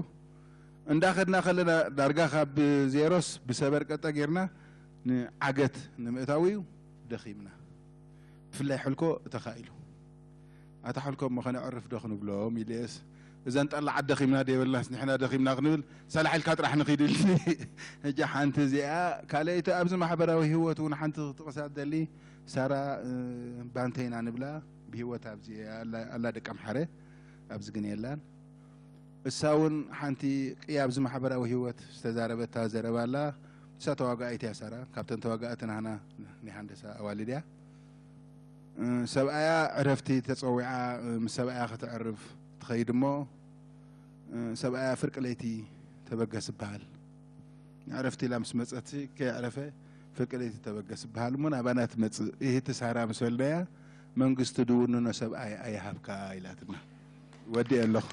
እንዳኸድና ከለና ዳርጋ ካብ ዜሮስ ብሰበር ቀጠ ጌርና ንዓገት ንምእታው እዩ ደኺምና። ብፍላይ ሕልኮ ተኻኢሉ። ኣታ ሕልኮ እሞ ከነዕርፍ ዶ ክንብሎም ኢለስ እዘን ጠላዓት ደኺምና ደይበልናስ ንሕና ደኺምና ክንብል ሰላሕ ኢልካ ጥራሕ ንኺድ ኢልኒ። ሕጂ ሓንቲ እዚኣ ካልኣይቲ ኣብዚ ማሕበራዊ ህይወት እውን ሓንቲ ክትቕሳ ደሊ ሳራ ባንተይና ንብላ ብህይወት ኣብዚ ኣላ ደቀምሓረ ኣብዚ ግን የላን። እሳ እውን ሓንቲ ቅያ ኣብዚ ማሕበራዊ ህይወት ዝተዛረበታ ዘረባ ኣላ። እሳ ተዋጋኣይት እያ ሳራ፣ ካብተን ተዋጋእቲ ናህና ናይ ሃንደሳ ኣዋልድ እያ። ሰብኣያ ዕረፍቲ ተፀዊዓ ምስ ሰብኣያ ከተዕርፍ ትኸይድ እሞ ሰብኣያ ፍርቂ ለይቲ ተበገስ ይበሃል። ንዕረፍቲ ኢላ ምስ መፀት ከየዕረፈ ፍርቂ ለይቲ ተበገስ ይበሃል እሞ ናባና ትመፅእ። ይህቲ ሳራ ምስ በልናያ መንግስቲ ድውንኖ ሰብኣይ ኣይሃብካ ኢላትና። ወዲኤ ኣለኹ።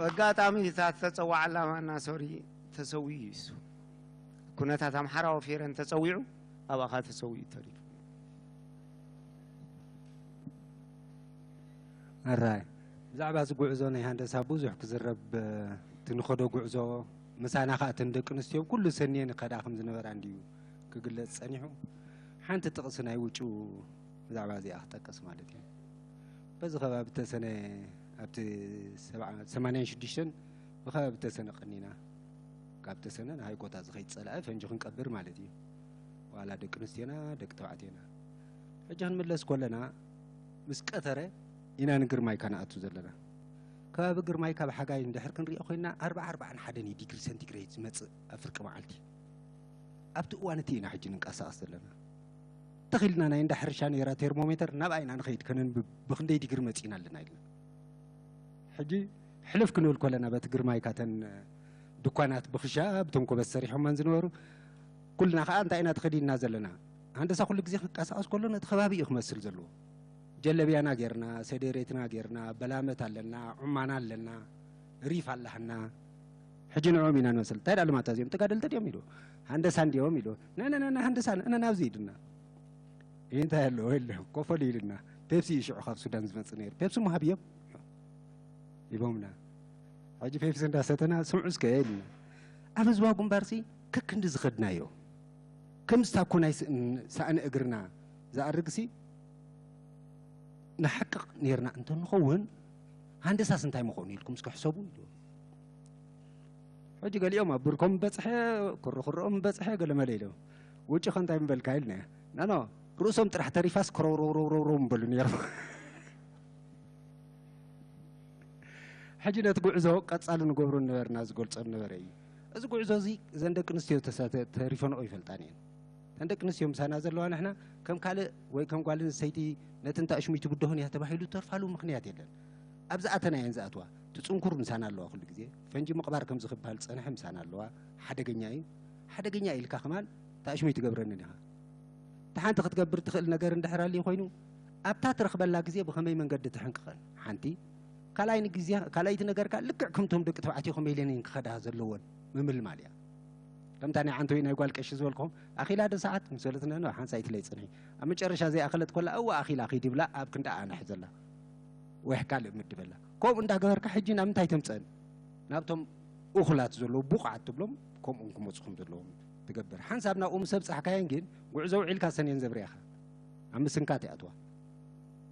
ኣጋጣሚ እታ ተፀዋዕላ ማና ሶሪ ተሰዊኡ እዩ እሱ። ኩነታት ኣምሓራ ወፊረን ተፀዊዑ ኣብኣኻ ተሰዊኡ ተሪፉ። ኣራይ ብዛዕባ እዚ ጉዕዞ ናይ ሃንደሳ ብዙሕ ክዝረብ እቲ ንኸዶ ጉዕዞ ምሳና ከዓ እተን ደቂ ኣንስትዮ ኩሉ ሰኒየን ከዳ ከም ዝነበራ እንድዩ ክግለፅ ፀኒሑ። ሓንቲ ጥቕሲ ናይ ውጩ ብዛዕባ እዚኣ ክጠቅስ ማለት እዩ። በዚ ከባቢ ተሰነ ኣብቲ ሰማንያን ሽዱሽተን ብከባቢ ተሰነ ቀኒና ካብ ተሰነ ንሃይኮታ ዝኸይድ ፀላኢ ፈንጂ ክንቀብር ማለት እዩ። ዋላ ደቂ ኣንስትዮና ደቂ ተባዕትዮና ሕጂ ክንምለስ ከለና ምስ ቀተረ ኢና ንግርማይካ ንኣቱ ዘለና። ከባቢ ግርማይካ ብሓጋይ እንድሕር ክንሪኦ ኮይንና ኣርባዓ ኣርባዓን ሓደን እዩ ዲግሪ ሰንቲግሬድ ዝመፅእ ኣብ ፍርቂ መዓልቲ። ኣብቲ እዋን እቲ ኢና ሕጂ ንንቀሳቐስ ዘለና። ተኺልና ናይ እንዳ ሕርሻ ነይራ ቴርሞሜተር ናብኣ ኢና ንኸይድ ከነንብብ ብኽንደይ ዲግሪ መፂእና ኣለና ኢልና። ሕጂ ሕልፍ ክንብል ከለና በቲ ግርማይካ ተን ድኳናት ብኽሻ ብቶም ኮበት ሰሪሖመን ዝነበሩ ኩልና ከዓ እንታይ ኢና ተኸዲንና ዘለና። ሃንደሳ ኩሉ ግዜ ክንቀሳቐስ ከሎ ነቲ ከባቢ እዩ ክመስል ዘለዎ። ጀለብያና ጌርና፣ ሰዴሬትና ጌርና፣ በላመት ኣለና፣ ዑማና ኣለና፣ ሪፍ ኣላህና። ሕጂ ንዕኦም ኢና ንመስል። እንታይ ደኣ ልማታ እዚኦም ተጋደልቲ ድዮም ኢሉ። ሃንደሳ እንዲዮም ኢሉ። ነነነነ ሃንደሳ ነነ ናብዚ ኢሉና። እንታይ ኣለዎ የለ ኮፈሉ ኢሉና። ፔፕሲ እዩ ሽዑ ካብ ሱዳን ዝመጽእ ነይሩ። ፔፕሲ ምሃብ እዮም ሂቦምና። ሕጂ ፔፕሲ እንዳሰተና ስምዑ እስከ ኢሉና። ኣብ ህዝባዊ ግንባርሲ ከክንዲ ዝኸድናዮ ከምዚ ታኮ ናይ ሳእኒ እግርና ዝኣርግሲ ንሓቅቕ ነርና እንተንኸውን ሃንደሳስ እንታይ ምኾኑ ኢልኩም እስከ ሕሰቡ ኢሉ። ሕጂ ገሊኦም ኣብ ብርኮም በጽሐ ክርኽርኦም በጽሐ ገለመለ ኢሎም ውጭ ከ እንታይ ምበልካ ኢልና ናኖ ርእሶም ጥራሕ ተሪፋስ ክረውረውረውረውረው ምበሉ ነይሮም። ሕጂ ነቲ ጉዕዞ ቀጻሊ ንገብሮ ነበርና ዝገልጾ ነበረ እዩ። እዚ ጉዕዞ እዚ እዘን ደቂ ኣንስትዮ ተሪፈንኦ ይፈልጣን እየን። እተን ደቂ ኣንስትዮ ምሳና ዘለዋ ንሕና ከም ካልእ ወይ ከም ጓል ኣንስተይቲ ነቲ እንተ ኣሽሚቱ ብድሆን እያ ተባሂሉ ተርፋሉ ምኽንያት የለን። ኣብ ዝኣተና እየን ዝኣትዋ። እቲ ጽንኩር ምሳና ኣለዋ ኩሉ ግዜ። ፈንጂ ምቕባር ከም ዝኽበሃል ዝጸንሐ ምሳና ኣለዋ። ሓደገኛ እዩ። ሓደገኛ ኢልካ ከማን ተኣሽሚት ይገብረንን ኢኻ። እቲ ሓንቲ ክትገብር ትኽእል ነገር እንድሕር ኣልዩ ኮይኑ ኣብታ ትረኽበላ ግዜ ብኸመይ መንገዲ ትሕንቅቐን ሓንቲ ካልኣይቲ ነገር ከዓ ልክዕ ከምቶም ደቂ ተባዕትዮ ከመይ ኢለን እየን ክኸዳ ዘለወን ምምልማል እያ። ከምታ ናይ ዓንተወይ ናይ ጓል ቀሺ ዝበልኩም ኣኺላ ዶ ሰዓት ምስ በለት ነኖ ሓንሳእ ኢትለይ ጽንሒ ኣብ መጨረሻ ዘይኣኸለት ኮላ እወ ኣኺላ ኺድ ይብላ ኣብ ክንዳ ኣነሕ ዘላ ወይ ካልእ ምድበላ ከምኡ እንዳገበርካ ሕጂ ናብ ምንታይ ተምፀን ናብቶም እኹላት ዘለዉ ብቑዓት ትብሎም ከምኡም ክመፁ ከም ዘለዎም ትገብር ሓንሳብ ናብኡ ምስ ኣብፃሕካየን ግን ጉዕዞ ውዒልካ ሰንየን ዘብርያኻ ኣብ ምስንካት ይኣትዋ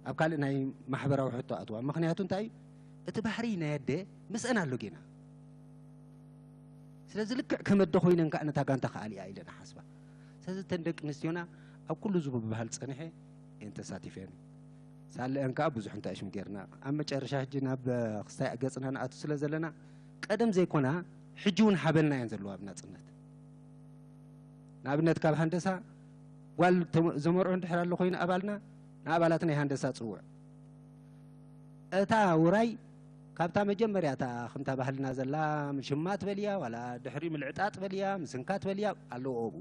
ኣብ ካልእ ናይ ማሕበራዊ ሕቶ ኣትዋ ምኽንያቱ እንታይ እዩ እቲ ባህሪ ናይ ኣደ ምስአን ኣሎ ጌና ስለዚ ልክዕ ከም ኣደ ኮይነን ከዓ ነታ ጋንታ ክኣልያ ኢለን ሓስባ ስለዚ እተን ደቂ ኣንስትዮና ኣብ ኩሉ እዚ ብብሃል ፀኒሐ እየን ተሳቲፈን ሳለአን ከዓ ብዙሕ እንታይ ሽም ጌርና ኣብ መጨረሻ ሕጂ ናብ ክስታይ ገፅና ንኣቱ ስለ ዘለና ቀደም ዘይኮና ሕጂ እውን ሃበልና እየን ዘለዋ ኣብ ናፅነት ንኣብነት ካብ ሃንደሳ ጓል ዘመርዑ እንድሕር ኣሎ ኮይኑ ኣባልና ንኣባላት ናይ ሃንደሳ ፅውዕ እታ ውራይ ካብታ መጀመርያ እታ ከምታ ባህልና ዘላ ሽማ ትበልያ ዋላ ድሕሪ ምልዕጣጥ በልያ ምስንካ ትበልያ ኣለዎ ኣብኡ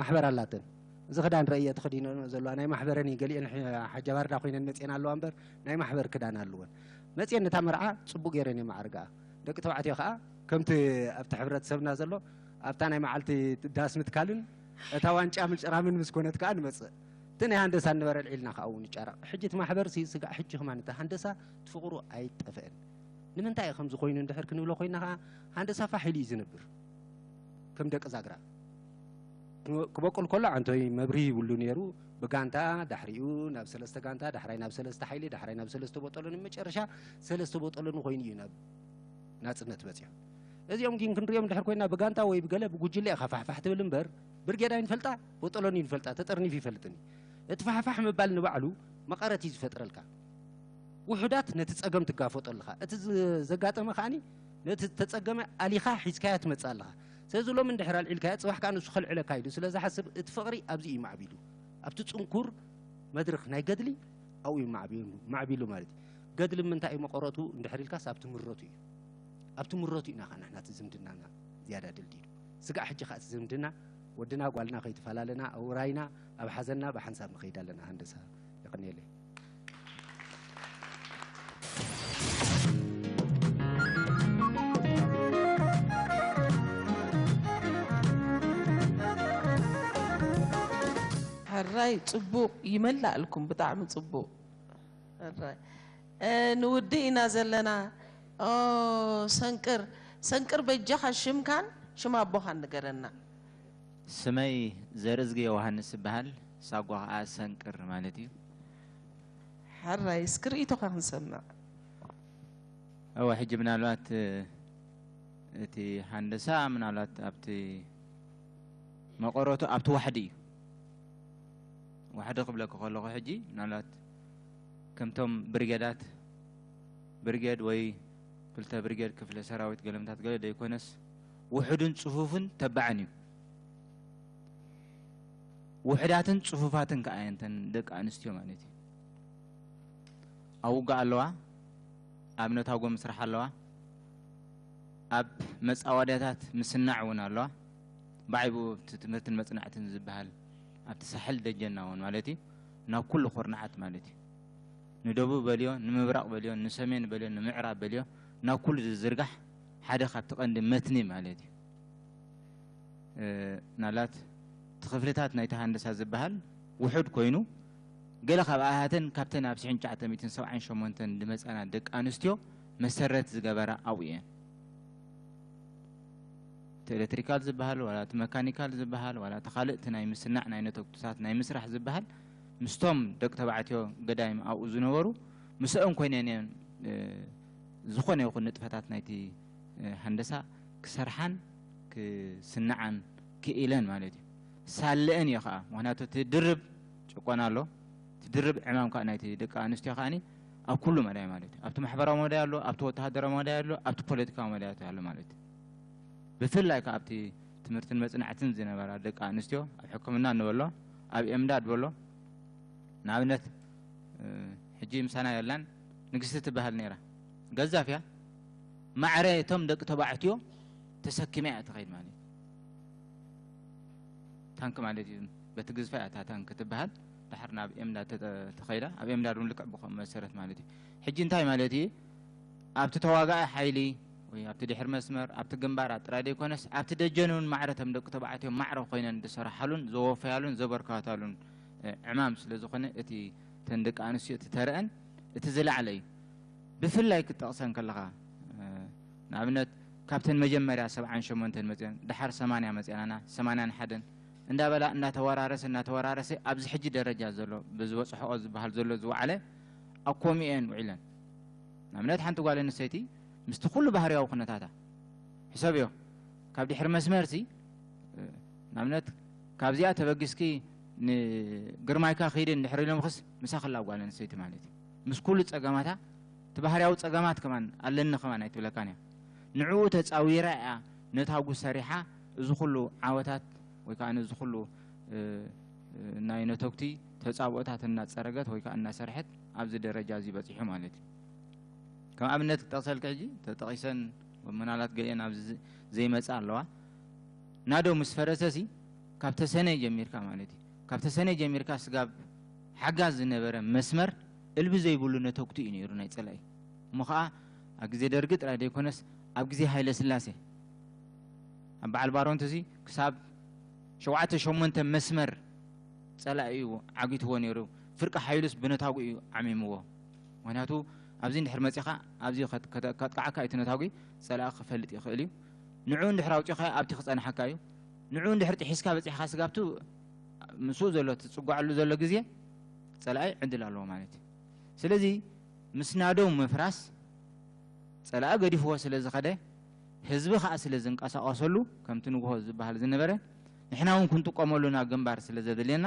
ማሕበር ኣላተን እዚ ክዳን ረእየ ተኸዲነንኦ ዘለዋ ናይ ማሕበረን እዩ ገሊአን ሓጃባርዳ ኮይነን መፅአን ኣለዋ እምበር ናይ ማሕበር ክዳን ኣለወን መፅአን ነታ መርዓ ፅቡቅ ገይረን እየ ማዕርግኣ ደቂ ተባዕትዮ ከዓ ከምቲ ኣብቲ ሕብረተሰብና ዘሎ ኣብታ ናይ መዓልቲ ዳስ ምትካልን እታ ዋንጫ ምጭራምን ምስ ኮነት ከዓ ንመፅእ እቲ ናይ ሃንደሳ እንበረ ኣልዒልና ከዓ እውን ይጫረቕ ሕጂ እቲ ማሕበር ሲ ስጋዕ ሕጂ ከማን እቲ ሃንደሳ እቲ ፍቕሩ ኣይጠፍአን ንምንታይ እዩ ከምዚ ኮይኑ እንድሕር ክንብሎ ኮይና ከዓ ሃንደሳ ፋሕ ኢሉ እዩ ዝነብር ከም ደቂ ዛግራ ክበቁል ከሎ ዓንቶይ መብርሂ ይብሉ ነይሩ ብጋንታ ዳሕሪኡ ናብ ሰለስተ ጋንታ ዳሕራይ ናብ ሰለስተ ሓይሊ ዳሕራይ ናብ ሰለስተ ቦጠሎኒ መጨረሻ ሰለስተ ቦጠሎኒ ኮይኑ እዩ ናብ ናፅነት በፂሑ እዚኦም ግን ክንሪኦም ድሕር ኮይና ብጋንታ ወይ ብገለ ብጉጅለ ኢኻ ፋሕፋሕ ትብል እምበር ብርጌድ ኣይንፈልጣ፣ ወጠሎኒ ይንፈልጣ፣ ተጠርኒፉ ይፈልጥኒ። እቲ ፋሕፋሕ ምባል ንባዕሉ መቐረት እዩ ዝፈጥረልካ። ውሑዳት ነቲ ጸገም ትጋፈጦ ኣለኻ። እቲ ዝ-፣ ዘጋጠመ ከኣኒ ነቲ ተጸገመ ኣሊኻ ሒዝካያ ትመጽእ ኣለኻ። ስለዚ ሎሚ እንድሕር ኣልዒልካያ፣ ጽባሕ ከኣ ንሱ ከልዕለካ ኢሉ ስለ ዝሓስብ፣ እቲ ፍቕሪ ኣብዚ እዩ ማዕቢሉ። ኣብቲ ጽንኩር መድረኽ ናይ ገድሊ ኣብኡ እዩ ማዕቢሉ፣ ማዕቢሉ ማለት እዩ። ገድሊ ምንታይ እዩ መቐረቱ እንድሕር ኢልካስ ኣብቲ ምረቱ እዩ። ኣብቲ ምረቱ ኢና ከኣ ንሕና እቲ ዝምድናና ዝያዳ ድልዲሉ። ስጋዕ ሕጂ ከኣ እቲ ዝምድና ወድና ጓልና ከይተፈላለና፣ ኣብ ውራይና፣ ኣብ ሓዘንና ብሓንሳብ ንኸይድ ኣለና። ሃንደሳ፣ የቐንየለይ። ሕራይ ጽቡቕ ይመላእልኩም፣ ብጣዕሚ ጽቡቕ። ሕራይ። እ፣ ንውድእ ኢና ዘለና። ኦ፣ ሰንቅር፣ ሰንቅር በጃኻ ሽምካን ሽም ኣቦኻን ንገረና። ስመይ ዘርእዝጊ ዮውሃንስ ይበሃል። ሳጓ ኸዓ ሰንቅር ማለት እዩ። ሕራይ፣ እስኪ ርእይቶኻ ክንሰምዕ። እወ፣ ሕጂ ምናልባት፣ እ፣ እቲ ሃንደሳ ምናልባት ኣብቲ መቐረቱ ኣብቲ ዋሕዲ እዩ። ዋሕዲ ክብለኪ ከለኹ ሕጂ ምናልባት ከምቶም ብርጌዳት፣ ብርጌድ ወይ ክልተ ብርጌድ፣ ክፍለ ሰራዊት፣ ገለምታት ገለ ዘይኮነስ ውሑድን ጽፉፍን ተባዕን እዩ። ውሑዳትን ጽፉፋትን ከኣ እየን እተን ደቂ ኣንስትዮ ማለት እዩ። ኣብ ውግእ ኣለዋ፣ ኣብ ነታጎ ምስራሕ ኣለዋ፣ ኣብ መጻወድያታት ምስናዕ እውን ኣለዋ። ብዓይቡ እቲ ትምህርትን መጽናዕትን ዝበሃል ኣብቲ ሳሕል ደጀና እውን ማለት እዩ፣ ናብ ኩሉ ኩርናዓት ማለት እዩ። ንደቡብ በልዮ፣ ንምብራቕ በልዮ፣ ንሰሜን በልዮ፣ ንምዕራብ በልዮ፣ ናብ ኩሉ ዝዝርጋሕ ሓደ ካብቲ ቀንዲ መትኒ ማለት እዩ። እ፣ ናላት እቲ ክፍልታት ናይቲ ሃንደሳ ዝበሃል ውሑድ ኮይኑ፣ ገለ ካብኣተን ካብተን ኣብ ሽሕን ትሽዓተ ሚእትን ሰብዓን ሸሞንተን ዝመጻና ደቂ ኣንስትዮ መሰረት ዝገበራ ኣብኡ እየን። እቲ ኤሌክትሪካል ዝበሃል፣ ዋላ እቲ መካኒካል ዝበሃል፣ ዋላ እቲ ካልእ እቲ ናይ ምስናዕ ናይ ነተጉትታት ናይ ምስራሕ ዝበሃል፣ ምስቶም ደቂ ተባዕትዮ ገዳይም ኣብኡ ዝነበሩ፣ ምስኦም ኮይነን እየን፣ እ፣ ዝኾነ ይኹን ንጥፈታት ናይቲ፣ እ፣ ሃንደሳ ክሰርሓን ክስንዓን ክኢለን ማለት እዩ። ሳለአን እየ ኸዓ፣ ምኽንያቱ እቲ ድርብ ጭቆና ኣሎ፣ እቲ ድርብ ዕማም ከዓ ናይቲ ደቂ ኣንስትዮ ከዓኒ ኣብ ኩሉ መዳይ ማለት እዩ። ኣብቲ ማሕበራዊ መዳይ ኣሎ፣ ኣብቲ ወተሃደራዊ መዳይ ኣሎ፣ ኣብቲ ፖለቲካዊ መዳያት ኣሎ ማለት እዩ። ብፍላይ ከዓ ኣብቲ ትምህርትን መጽናዕትን ዝነበራ ደቂ ኣንስትዮ ኣብ ሕክምና ንበሎ፣ ኣብ ኤምዳድ በሎ፣ ንኣብነት፣ እ፣ ሕጂ ምሳና የላን፣ ንግስቲ ትበሃል ነይራ። ገዛፍ እያ። ማዕረ እቶም ደቂ ተባዕትዮ ተሰኪማ እያ ትኸይድ ማለት እዩ። ታንክ ማለት እዩ። በቲ ግዝፋ እያ እታ ታንክ ትበሃል። ድሓር ናብ ኤምዳድ ተጠ-፣ ተኸይዳ፣ ኣብ ኤምዳድ እውን ልክዕ ብኸም መሰረት ማለት እዩ። ሕጂ እንታይ ማለት እዩ? ኣብቲ ተዋጋኢ ሓይሊ ወይ ኣብቲ ድሕሪ መስመር፣ ኣብቲ ግንባራት ጥራይ ዘይኮነስ፣ ኣብቲ ደጀን እውን ማዕረ እቶም ደቂ ተባዕትዮ ማዕረ ኮይነን ዝሰርሓሉን ዘወፈያሉን ዘበርካታሉን፣ እ፣ ዕማም ስለ ዝኾነ፣ እቲ እተን ደቂ ኣንስትዮ እቲ ተረአን እቲ ዝለዓለ እዩ። ብፍላይ ክትጠቕሰን ከለኻ፣ እ፣ ንኣብነት ካብተን መጀመርያ ሰብዓን ሸሞንተን መፅአን፣ ድሓር ሰማንያ መፅአናና፣ ሰማንያን ሓደን እንዳበላ እናተወራረሰ፣ እናተወራረሰ ኣብዚ ሕጂ ደረጃ ዘሎ፣ ብዝበፅሖኦ ዝበሃል ዘሎ ዝወዓለ ኣብ ኮሚኤን ውዒለን። ንኣብነት ሓንቲ ጓል ኣንስተይቲ ምስቲ ኩሉ ባህርያዊ ኩነታታ፣ ሕሰብዮ፣ ካብ ድሕሪ መስመርሲ፣ እ፣ ንኣብነት ካብዚኣ ተበጊስኪ ንግርማይካ ኺዲ እንድሕር ኢሎምኽስ፣ ምሳኺ ኣላ ጓል ኣንስተይቲ ማለት እዩ። ምስ ኩሉ ጸገማታ፣ እቲ ባህርያዊ ጸገማት ከማን ኣለኒ ከማን ኣይትብለካን እያ። ንዕኡ ተጻዊራ እያ ነታጉ ሰሪሓ፣ እዚ ኩሉ ዓወታት ወይ ከኣ ነዚ ኩሉ፣ እ፣ እ፣ ናይ ነተጉቲ ተጻብኦታት እናጸረገት ወይ ከኣ እናሰርሐት ኣብዚ ደረጃ እዚ በጺሑ ማለት እዩ። ከም ኣብነት ክጠቕሰልኪ ሕጂ፣ ተጠቒሰን ምናልባት ገሊአን ኣብዚ ዝ-፣ ዘይመጻ ኣለዋ። ናደው ምስ ፈረሰሲ፣ ካብ ተሰነይ ጀሚርካ ማለት እዩ። ካብ ተሰነይ ጀሚርካ ስጋብ ሓጋዝ ዝነበረ መስመር እልቢ ዘይብሉ ነተጉቲ እዩ ነይሩ ናይ ጸላኢ። እሞ ኸኣ ኣብ ግዜ ደርጊ ጥራይ ዘይኮነስ፣ ኣብ ግዜ ሃይለ ስላሴ፣ ኣብ በዓል ባሮንትሲ ክሳብ ሸውዓተ ሸሞንተ መስመር ጸላኢ እዩ ዓጊትዎ ነይሩ። ፍርቂ ሓይሉስ ብነታጉ እዩ ዓሚምዎ። ምኽንያቱ ኣብዚ እንድሕር መጺኻ፣ ኣብዚ ከት-፣ ከተ-፣ ከጥቅዓካ እቲ ነታጒ፣ ጸላኢ ክፈልጥ ይኽእል እዩ። ንዕኡ እንድሕር ኣውጺኻዮ ኣብቲ ክጸንሓካ እዩ። ንዕኡ እንድሕር ጥሒስካ በጺሕካ ስጋብቱ ምስኡ ዘሎ ትጽጓዓሉ ዘሎ ግዜ ጸላኢ ዕድል ኣለዎ ማለት እዩ። ስለዚ ምስ ናደው ምፍራስ ጸላኢ ገዲፍዎ ስለ ዝኸደ፣ ህዝቢ ኸኣ ስለ ዝንቀሳቐሰሉ፣ ከምቲ ንግሆ ዝበሃል ዝነበረ፣ ንሕና እውን ክንጥቀመሉ ናብ ግንባር ስለ ዘድልየና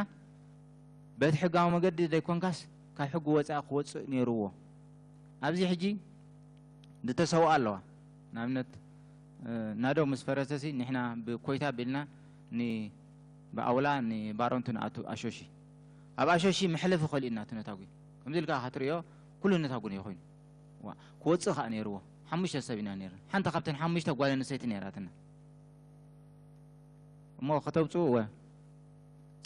በቲ ሕጋዊ መገዲ ዘይኮንካስ ካብ ሕጊ ወፃኢ ክወፅእ ነይርዎ። ኣብዚ ሕጂ ዝተሰውኣ ኣለዋ። ንኣብነት ናደው ምስ ፈረሰሲ ንሕና ብኮይታ ቢልና ብኣውላ ንባሮንቱ ንኣቱ ኣሾሺ ኣብ ኣሾሺ መሕለፊ ከሊእና ትነታጉ ከምዚ ኢልካ ክትሪኦ ኩሉ ነታጉ ነው ኮይኑ ክወፅእ ከዓ ነይርዎ። ሓሙሽተ ሰብ ኢና ነርና። ሓንቲ ካብተን ሓሙሽተ ጓል ኣንስተይቲ ነይራትና። እሞ ከተውፅኡ ወ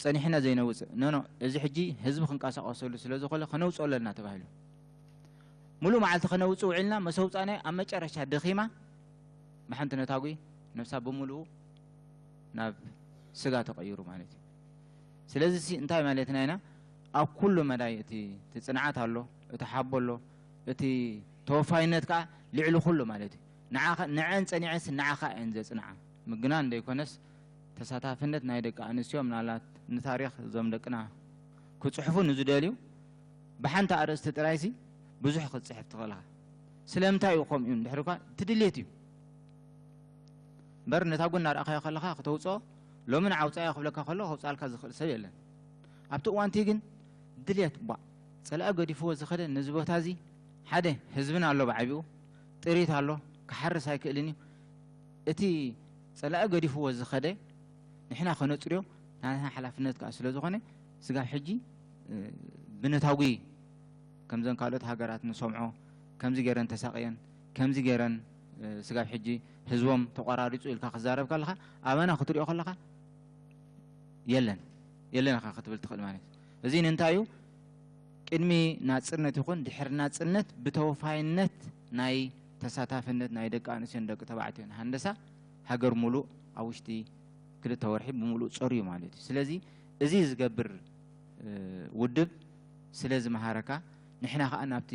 ፀኒሕና ዘይነውፅእ ኖኖ፣ እዚ ሕጂ ህዝቢ ክንቀሳቀሰሉ ስለ ዝኾነ ከነውፅኦ ኣለና ተባሂሉ። ሙሉእ መዓልቲ ከነውፅእ ውዒልና መሰውፃናይ ኣብ መጨረሻ ደኺማ ብሓንቲ ነታጉ ነብሳ ብምሉኡ ናብ ስጋ ተቐይሩ ማለት እዩ። ስለዚ ሲ እንታይ ማለትና ኢና? ኣብ ኩሉ መዳይ እቲ እቲ ፅንዓት ኣሎ፣ እቲ ሓቦ ኣሎ፣ እቲ ተወፋይነት ከዓ ልዕሊ ኩሉ ማለት እዩ። ንዓኻ ንዐን ፀኒዐስ ንዓኻ እየን ዘፅንዓ ምግናን ዘይኮነስ ተሳታፍነት ናይ ደቂ ኣንስትዮ ምናልባት ንታሪኽ እዞም ደቅና ክፅሕፉ ንዝደልዩ ብሓንቲ ኣርእስቲ ጥራይሲ ብዙሕ ክትፅሕፍ ትኽእልኻ። ስለምንታይ እዩ ከምኡ እንድሕር እኳ እቲ ድሌት እዩ እምበር ነታ ጎና ርኣኻዮ ከለኻ ክተውፅኦ ሎሚ ንዓውፃዮ ክብለካ ከሎ ከውፃልካ ዝኽእል ሰብ የለን። ኣብቲ እዋንቲ ግን ድሌት ቧ ፀላኢ ገዲፍዎ ዝኸደ ነዚ ቦታ እዚ ሓደ ህዝብና ኣሎ ብዓቢኡ ጥሪት ኣሎ ክሓርስ ኣይክእልን እዩ። እቲ ፀላኢ ገዲፍዎ ዝኸደ ንሕና ከነፅርዮ ናትና ሓላፍነት ከዓ ስለ ዝኾነ ስጋብ ሕጂ ብነታጉ ከምዘን ካልኦት ሃገራት ንሰምዖ ከምዚ ገይረን ተሳቅየን ከምዚ ገይረን ስጋብ ሕጂ ህዝቦም ተቆራሪፁ ኢልካ ክዛረብ ከለካ ኣበና ክትሪኦ ከለካ የለን የለን ኢኻ ክትብል ትኽእል ማለት እዩ። እዚ ንእንታይ እዩ? ቅድሚ ናፅነት ይኹን ድሕሪ ናፅነት ብተወፋይነት ናይ ተሳታፍነት ናይ ደቂ ኣንስትዮን ደቂ ተባዕትዮን ሃንደሳ ሃገር ሙሉእ ኣብ ውሽጢ ክልተ ወርሒ ብምሉእ ፀርዩ ማለት እዩ። ስለዚ እዚ ዝገብር ውድብ ስለ ዝመሃረካ ንሕና ከዓ ናብቲ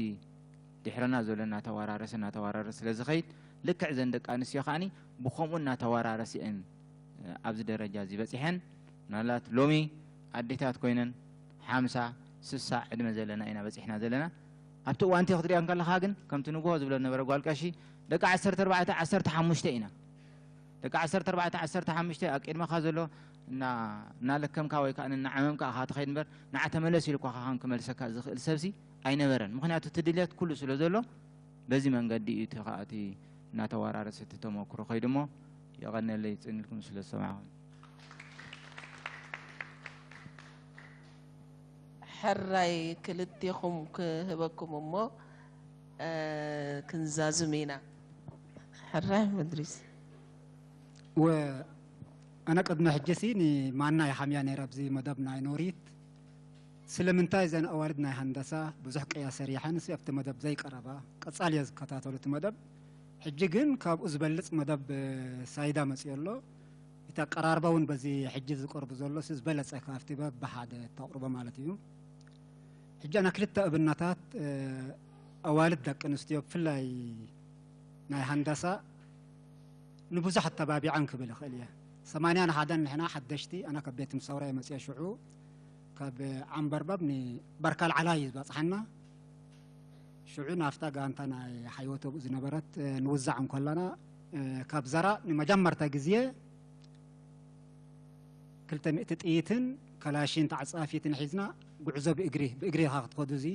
ድሕረና ዘሎ እናተወራረሰ እናተወራረሰ ስለ ዝኸይድ ልክዕ ዘን ደቂ ኣንስትዮ ከዓኒ ብኸምኡ እናተወራረሰ እየን ኣብዚ ደረጃ እዚ በፂሐን። ምናልባት ሎሚ ኣዴታት ኮይነን ሓምሳ ስሳ ዕድመ ዘለና ኢና በፂሕና ዘለና። ኣብቲ እዋንቲ ክትሪኦ እንከለኻ ግን ከምቲ ንግሆ ዝብሎ ነበረ ጓል ቀሺ ደቂ ዓሰርተ ኣርባዕተ ዓሰርተ ሓሙሽተ ኢና። ደቂ ዓሰርተ ኣርባዕተ ዓሰርተ ሓሙሽተ ኣብ ቅድመኻ ዘሎ እናለከምካ ወይ ከዓ እናዓመምካ ኢኻ ትኸይድ እምበር ንዓ ተመለስ ኢልኳ ካኻን ክመልሰካ ዝኽእል ሰብሲ ኣይነበረን። ምክንያቱ እቲ ድልየት ኩሉ ስለ ዘሎ በዚ መንገዲ እዩ እቲ ከዓ እቲ እናተወራረሰ እቲ ተመክሮ ከይዱ እሞ የቐነለይ ፅን ኢልኩም ስለ ዝሰማዕኹም። ሕራይ ክልቲኹም ክህበኩም እሞ ክንዛዝም ኢና። ሕራይ መድሪስ ወ ኣነ ቅድሚ ሕጂ ሲ ንማና ይሓምያ ነይረ ኣብዚ መደብ ናይ ኖሪት ስለምንታይ እዘን ኣዋልድ ናይ ሃንደሳ ብዙሕ ቅያ ሰሪሐን ሲ ኣብቲ መደብ ዘይቀረባ ቀጻል እየ ዝከታተሉ እቲ መደብ ሕጂ ግን ካብኡ ዝበልጽ መደብ ሳይዳ መጽዮ ኣሎ እቲ ኣቀራርባ እውን በዚ ሕጂ ዝቀርቡ ዘሎ ሲ ዝበለጸ ካብቲ በብሓደ ተቕርቦ ማለት እዩ ሕጂ ኣነ ክልተ እብነታት ኣዋልድ ደቂ ኣንስትዮ ብፍላይ ናይ ሃንደሳ ንብዙሕ ኣተባቢዐን ክብል ይኽእል እየ። ሰማንያን ሓደን ንሕና ሓደሽቲ ኣነ ካብ ቤት ምሳውራ እየ መፅየ ሽዑ ካብ ዓምበርበብ ንበርካል ዓላ እዩ ዝበፅሓና። ሽዑ ናብታ ጋንታ ናይ ሓይወተብኡ ዝነበረት ንውዛዕ እንከለና ካብ ዘራ ንመጀመርታ ግዜ ክልተ ሚእቲ ጥይትን ከላሽን ተዓፃፊትን ሒዝና ጉዕዞ ብእግሪ ብእግሪ ኢኻ ክትኸዱ እዚ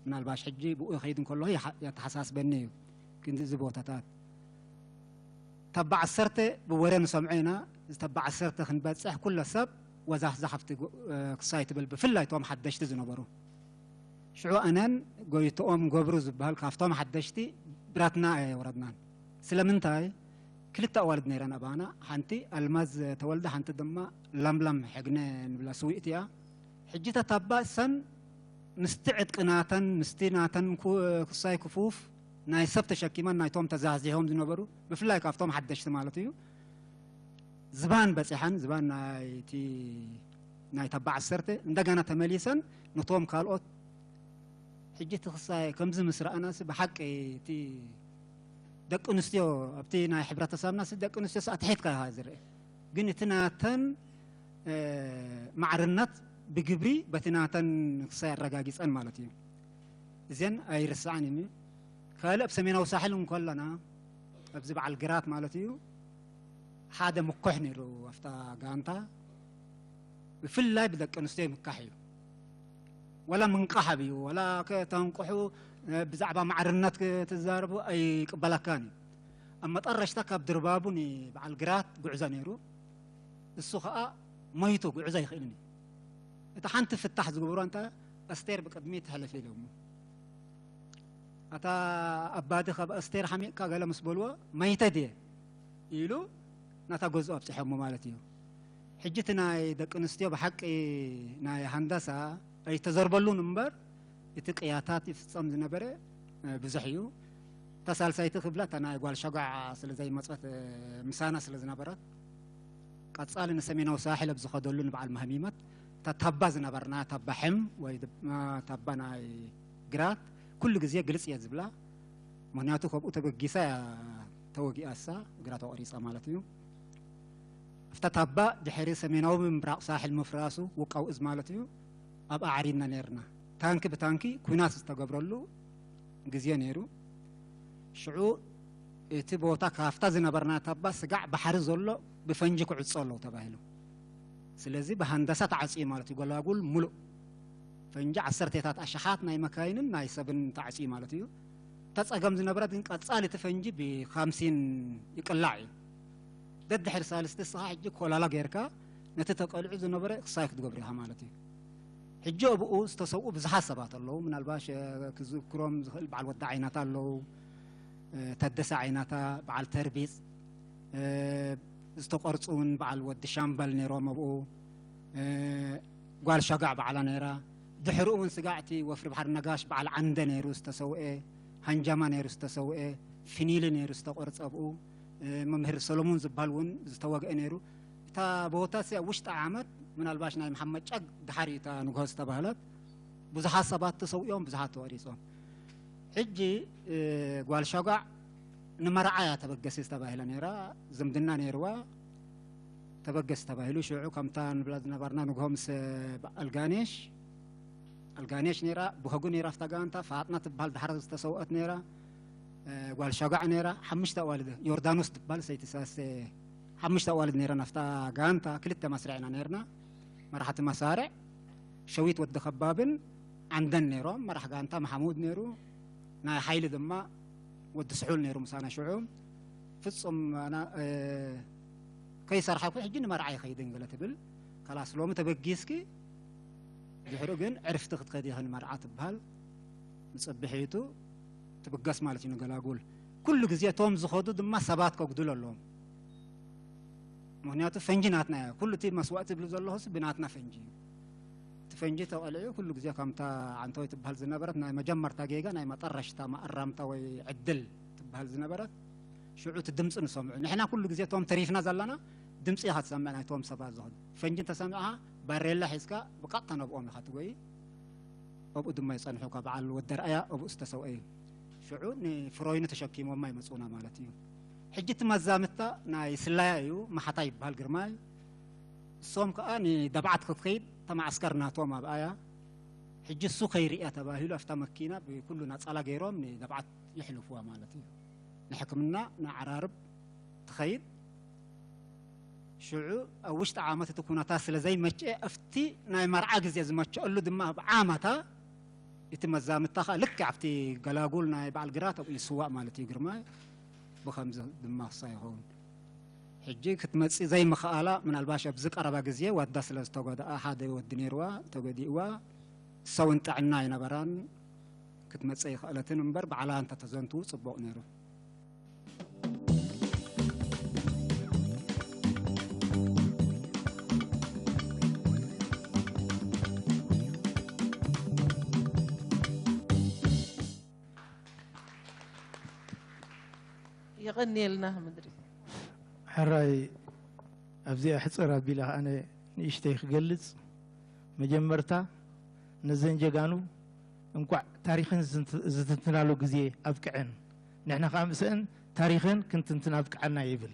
ምናልባሽ ሕጂ ብኡ ይኸይድ እንከለኹ ይሓ- የተሓሳስበኒ እዩ ግን እዚ ቦታታት ተባ ዓሰርተ ብወረ ንሰምዖ ኢና እዚ ተባ ዓሰርተ ክንበፅሕ ኩለ ሰብ ወዛሕዛሕ ኣብቲ ጎ- ክሳይ ትብል ብፍላይ እቶም ሓደሽቲ ዝነበሩ ሽዑ ኣነን ጎይትኦም ገብሩ ዝበሃል ካብቶም ሓደሽቲ ብረትና ኣየውረድናን ስለምንታይ ክልተ ኣዋልድ ነይረን ኣባና ሓንቲ ኣልማዝ ተወልደ ሓንቲ ድማ ለምለም ሕግነ ንብላ ስዊእቲ እያ ሕጂ ተታባ እሰን ምስቲ ዕጥቂ ናተን ምስቲ ናተን ኩሳይ ክፉፍ ናይ ሰብ ተሸኪመን ናይቶም ተዛሕዚሖም ዝነበሩ ብፍላይ ካብቶም ሓደሽቲ ማለት እዩ ዝባን በፂሐን ዝባን ናይቲ ናይ ተባ ዓሰርተ እንደገና ተመሊሰን ነቶም ካልኦት ሕጂ እቲ ክሳይ ከምዚ ምስ ረኣናሲ ብሓቂ እቲ ደቂ ኣንስትዮ ኣብቲ ናይ ሕብረተሰብና ሲ ደቂ ኣንስትዮ ሲ ኣትሒትካ ኢኻ ዝርአ ግን እቲ ናተን ማዕርነት ብግብሪ በቲ ናተን ክሳይ ኣረጋጊፀን ማለት እዩ እዚን ኣይርስዓን እዩ ካልእ ኣብ ሰሜናዊ ሳሕል እንከለና ኣብዚ በዓል ግራት ማለት እዩ ሓደ ምኩሕ ነይሩ ኣብታ ጋንታ ብፍላይ ብደቂ ኣንስትዮ ይምካሕ እዩ። ወላ ምንቃሓብ እዩ፣ ወላ ከተንቅሑ፣ ብዛዕባ ማዕርነት ክትዛረቡ ኣይቅበለካን እዩ። ኣብ መጠረሽታ ካብ ድርባቡ ንበዓል ግራት ጉዕዞ ነይሩ። እሱ ኸኣ ሞይቱ፣ ጉዕዞ ኣይኽእልን እዩ። እቲ ሓንቲ ፍታሕ ዝግብሮ እንተ ኣስቴር ብቅድሚ ትሕለፍ ኢሎሞ። ኣታ ኣባዲ ካብ ኣስቴር ሓሚቕካ ገለ ምስ በልዎ፣ መይተ ድየ ኢሉ ናታ ገዝኡ ኣብፅሖሞ ማለት እዩ። ሕጂ እቲ ናይ ደቂ ኣንስትዮ ብሓቂ ናይ ሃንዳሳ ኣይተዘርበሉን እምበር፣ እቲ ቅያታት ይፍጸም ዝነበረ ብዙሕ እዩ። እታ ሳልሳይቲ ክብላ እታ ናይ ጓል ሸጓዕ ስለ ዘይመጸት፣ ምሳና ስለ ዝነበረት፣ ቀጻሊ ንሰሜናዊ ሳሕል ኣብ ዝኸደሉ ንበዓል ማህሚመት እታ ታባ ዝነበርና ታባ ሕም ወይ ድማ ታባ ናይ ግራት ኩሉ ግዜ ግልጽ እየ ዝብላ። ምኽንያቱ ከብኡ ተበጊሳ እያ ተወጊኣሳ፣ እግራ ተቆሪጻ ማለት እዩ። ኣብታ ታባ ድሕሪ ሰሜናዊ ምብራቕ ሳሕል ምፍራሱ ውቃው እዝ ማለት እዩ። ኣብኣ ዓሪድና ነይርና። ታንኪ ብታንኪ ኩናት ዝተገብረሉ ግዜ ነይሩ። ሽዑ እቲ ቦታ ካብታ ዝነበርና ታባ ስጋዕ ባሕሪ ዘሎ ብፈንጂ ክዕጾ ኣለዉ ተባሂሉ። ስለዚ ብሃንደሳ ተዓጽዩ ማለት እዩ። ጎላጉል ሙሉእ ፈንጂ ዓሰርቴታት ኣሽሓት ናይ መካይንን ናይ ሰብን ተዓጽዩ ማለት እዩ። እታ ጸገም ዝነበረት ግን ቀጻሊ እቲ ፈንጂ ብካምሲን ይቅላዕ እዩ። ደድሕሪ ሳልስቲ እስኻ ሕጂ ኮላላ ጌርካ ነቲ ተቀሊዑ ዝነበረ ክሳይ ክትገብር ኢኻ ማለት እዩ። ሕጂ ኣብኡ ዝተሰውኡ ብዙሓት ሰባት ኣለዉ። ምናልባሽ፣ እ፣ ክዝክሮም ዝኽእል በዓል ወዲ ዓይናታ ኣለዉ፣ እ፣ ተደሰ ዓይናታ፣ በዓል ተርቢጽ፣ እ፣ ዝተቐርጹ እውን በዓል ወዲ ሻምበል ነይሮም ኣብኡ፣ እ፣ ጓል ሸጋዕ በዓላ ነይራ። ድሕሪኡ እውን ስጋዕቲ ወፍሪ ባሕሪ ነጋሽ በዓል ዓንደ ነይሩ ዝተሰውኤ፣ ሃንጃማ ነይሩ ዝተሰውኤ፣ ፊኒሊ ነይሩ ዝተቐርጸ ኣብኡ፣ እ፣ መምህር ሰሎሞን ዝበሃል እውን ዝተወግአ ነይሩ። እታ ቦታ እዚኣ ውሽጢ ዓመት ምናልባሽ ናይ መሓመድ ጫግ ድሓር እዩ እታ ንግሆ ዝተባህለት። ብዙሓት ሰባት ተሰዊኦም፣ ብዙሓት ተወሪጾም። ሕጂ፣ እ፣ ጓል ሸጓዕ ንመርዓ እያ ተበገሲ ዝተባሂለ ነይራ፣ ዝምድና ነይርዋ፣ ተበገሲ ተባሂሉ። ሽዑ ከምታ ንብላ ዝነበርና ንግሆ ምስ ኣልጋኔሽ፣ ኣልጋኔሽ ነይራ፣ ብኸጉ ነይራ፣ ኣብታ ጋንታ ፋጥና ትበሃል ድሓር ዝተሰውአት ነይራ፣ እ፣ ጓል ሸጓዕ ነይራ፣ ሓሙሽተ ኣዋልድ፣ ዮርዳኖስ ትበሃል ሰይቲ ሳስተ፣ ሓሙሽተ ኣዋልድ ነይረን ኣብታ ጋንታ፣ ክልተ መስርዕ ኢና ነይርና። መራሕቲ መሳርዕ ሸዊት ወዲ ከባብን ዓንደን ነይሮም። መራሕ ጋንታ መሓሙድ ነይሩ። ናይ ሓይሊ ድማ ወዲ ስሑል ነይሩ ምሳና ሽዑ። ፍጹም ኣና፣ እ፣ ከይሰርሓኩ ሕጂ ንመርዓ ይኸይድን ገለ ትብል። ካላስ ሎሚ ተበጊስኪ፣ ድሕሪኡ ግን ዕርፍቲ ክትከዲ ኢኺ ንመርዓ ትበሃል። ንጽብሒቱ ትብገስ ማለት እዩ ንገላጉል። ኩሉ ግዜ እቶም ዝኸዱ ድማ ሰባት ከጉድሉ ኣለዎም። ምኽንያቱ ፈንጂ ናትና እያ። ኩሉ እቲ መስዋእቲ ዝብሉ ዘለኹስ ብናትና ፈንጂ እዩ። እቲ ፈንጂ ተቐሊዑ ኩሉ ግዜ ከምታ ዓንተወይ ትበሃል ዝነበረት ናይ መጀመርታ ጌጋ ናይ መጠረሽታ መኣረምታ ወይ ዕድል ትበሃል ዝነበረት ሽዑ እቲ ድምፂ ንሰምዑ። ንሕና ኩሉ ግዜ እቶም ተሪፍና ዘለና ድምፂ ኢኻ ትሰምዕ ናይቶም ሰባት ዝኹን። ፈንጂ እንተሰሚዕኻ ባሬላ ሒዝካ ብቀጥታ ነብኦም ኢኻ ትጎይ። ኣብኡ ድማ ይጸንሑ ካብ በዓል ወዲ ኣርኣያ ኣብኡ ዝተሰውአ እዩ። ሽዑ ንፍሮይኑ ተሸኪሞማ ይመጹና ማለት እዩ። ሕጂ እቲ መዛምታ ናይ ስላያ እዩ፣ ማሓታ ይበሃል ግርማይ። እሶም ከኣ ንደብዓት ክትከይድ ተማዓስከር ናቶም ኣብኣያ። ሕጂ እሱ ከይርእያ ተባሂሉ ኣብታ መኪና ብኩሉ ናጻላ ገይሮም ንደብዓት የሕልፍዋ ማለት እዩ። ንሕክምና ንዓራርብ ትኸይድ። ሽዑ ኣብ ውሽጢ ዓመት እቲ ኩነታት ስለ ዘይመቸ ኣብቲ ናይ መርዓ ግዜ ዝመቸአሉ ድማ ኣብ ዓመታ እቲ መዛምታ ኸኣ ልክዕ ኣብቲ ገላጉል ናይ በዓል ግራት ኣብኡ ይስዋእ ማለት እዩ ግርማይ። ብኸምዚ ድማ ክሳ ይኸውን። ሕጂ ክትመጽእ ዘይምኽኣላ ምናልባሽ ኣብዚ ቀረባ ግዜ ዋዳ ስለ ዝተጎድኣ ሓደ ወዲ ነይርዋ ተጎዲእዋ እሳ እውን ጥዕና ኣይነበራን ክትመጽእ ኣይኽኣለትን እምበር ባዕላ እንተተዘንትዉ ጽቡቕ ነይሩ። የቐንየልና ምድሪ። ሕራይ ኣብዚኣ ሕፅር ኣቢለ ኣነ ንእሽተይ ክገልፅ። መጀመርታ ነዘን ጀጋኑ እንኳዕ ታሪኽን ዝትንትናሉ ግዜ ኣብቅዐን። ንሕና ከዓ ምስአን ታሪኽን ክንትንትን ኣብቅዓና ይብል።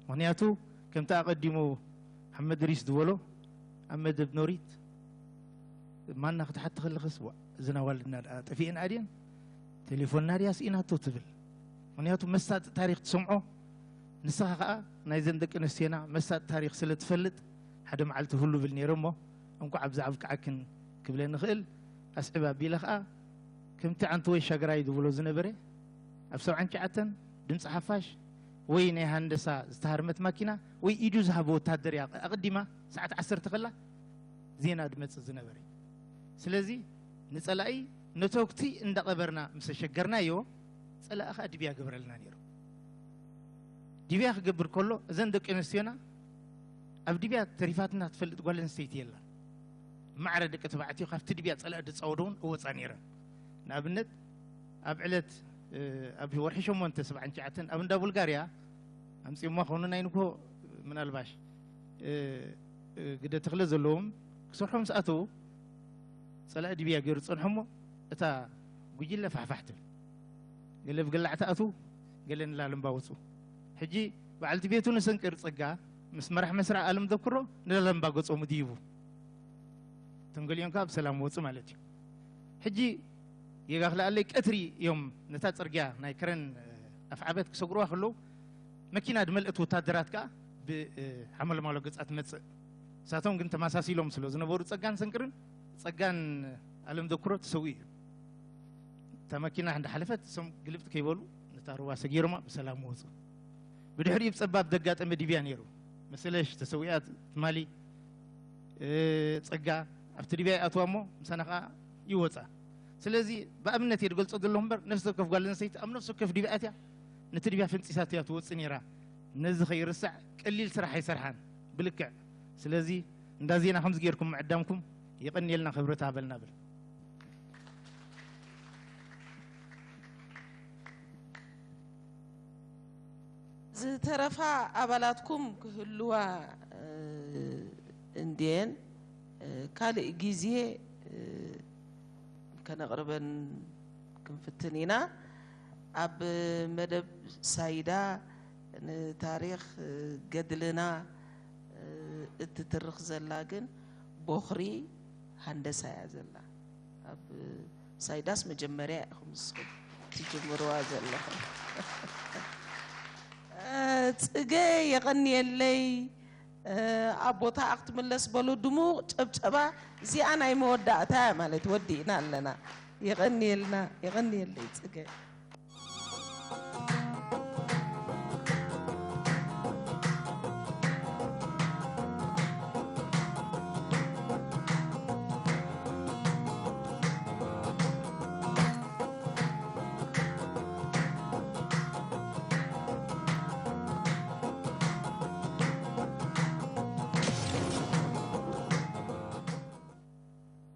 ምኽንያቱ ከምቲ ኣቐዲሙ ሓመድ ድሪስ ዝበሎ ኣብ መደብ ኖሪት ማና ክትሓቲ ከለኽስ እዘን ኣዋልድና ደኣ ጠፊኤን ኣድየን ቴሌፎንና ድያ ስኢናቶ ትብል። ምኽንያቱ መሳጢ ታሪኽ ትሰምዖ ንስኻ ከዓ ናይዘን ደቂ ኣንስትዮና መሳጢ ታሪኽ ስለ ትፈልጥ ሓደ መዓልቲ ህሉ ብል ነይረ እሞ፣ እንኳዕ ኣብዛ ኣብቅዓክን ክብለ ንኽእል። ኣስዕብ ኣቢለ ኸኣ፣ ከምቲ ዓንተወይ ሻግራይ ዝብሎ ዝነበረ፣ ኣብ ሰብዓን ትሽዓተን ድምፂ ሓፋሽ ወይ ናይ ሃንደሳ ዝተሃርመት ማኪና ወይ ኢዱ ዝሃበ ወታደር እያ ኣቐዲማ ሰዓት ዓሰርተ ከላ ዜና ድመፅእ ዝነበረ። ስለዚ ንፀላኢ ነተኩቲ እንዳቐበርና ምስ ኣሸገርናዮ፣ ፀላኢ ኸኣ ድብያ ገብረልና ነይሩ። ድብያ ክገብር ከሎ፣ እዘን ደቂ ኣንስትዮና ኣብ ድብያ ተሪፋትና ትፈልጥ ጓል ኣንስተይቲ የላን። ማዕረ ደቂ ተባዕትዮ ካብቲ ድብያ ጸላኢ ዝጻወዶ እውን እወጻ ነይረን። ንኣብነት፣ ኣብ ዕለት፣ እ፣ ኣብ ወርሒ ሸሞንተ ሰብዓን ትሽዓተን ኣብ እንዳ ቡልጋርያ ኣምጺኦማ ክኾኑ ናይ ንግሆ ምናልባሽ፣ እ፣ እ፣ ግደ ተኽለ ዘለዎም ክሰርሑ ምስ ኣተዉ፣ ጸላኢ ድብያ ገይሩ ዝጸንሖ እሞ፣ እታ ጉጅለ ፋሕፋሕ ትብል። ገለ ብግላዕ ትኣትዉ፣ ገለ ንላልምባ ወጹ። ሕጂ በዓልቲ ቤቱ ንሰንቅር ጸጋ ምስ መራሕ መስርዕ ኣለም ዘኩሮ ንላልምባ ገጾም ድይቡ። እቶም ገሊኦም ከኣ ብሰላም ወጹ ማለት እዩ። ሕጂ ጌጋ ክልኣለይ ቀትሪ እዮም ነታ ጽርግያ ናይ ከረን፣ እ፣ ኣፍዓበት ክሰግሩዋ ከለዉ መኪና ድመልእት ወታደራት ከኣ ብ፣ እ፣ ሓመልማሎ ገጻ ትመጽእ። ንሳቶም ግን ተመሳሲሎም ስለ ዝነበሩ ጸጋን ሰንቅርን፣ ጸጋን ኣለም ዘኩሮ ተሰዊኡ እዩ። እታ መኪና እንዳሓለፈት እሶም ግልብጥ ከይበሉ ነታ ሩባ ሰጊሮማ ብሰላም ወጹ። ብድሕሪኡ ብጸባብ ዘጋጠመ ድብያ ነይሩ። መሰለሽ ተሰዊኣ ትማሊ፣ እ፣ ጸጋ ኣብቲ ድብያ ይኣትዋ እሞ ምሳና ከኣ ይወጻ። ስለዚ ብኣብነት እየ ዝገልጾ ዘለኹ እምበር ነፍሲ ወከፍ ጓል ኣንስተይቲ ኣብ ነፍሲ ወከፍ ድብያ ኣትያ ነቲ ድብያ ፈንጺሳቶ እያ ትወጽእ ነይራ። ነዚ ከይርሳዕ ቀሊል ስራሕ ኣይሰርሓን ብልክዕ። ስለዚ እንዳ ዜና ከምዚ ጌርኩም ምዕዳምኩም የቐንየልና፣ ክብረት ሃበልና ብል። ዝተረፋ ኣባላትኩም ክህልዋ፣ እ፣ እንድየን፣ እ፣ ካልእ ግዜ፣ እ፣ ከነቕርበን ክንፍትን ኢና። ኣብ መደብ ሳይዳ ንታሪኽ ገድልና እትትርኽ ዘላ ግን ቦኽሪ ሃንደሳ እያ ዘላ። ኣብ ሳይዳስ መጀመርያ ኢኹም ንስኹም ትጅምርዋ ዘለኹም። ጽገ የቐንየለይ። ኣብ ቦታኣ ክትምለስ በሉ፣ ድሙቕ ጨብጨባ። እዚኣ ናይ መወዳእታ እያ ማለት ወዲእና ኣለና። የቐንየልና፣ የቐንየለይ ጽገ።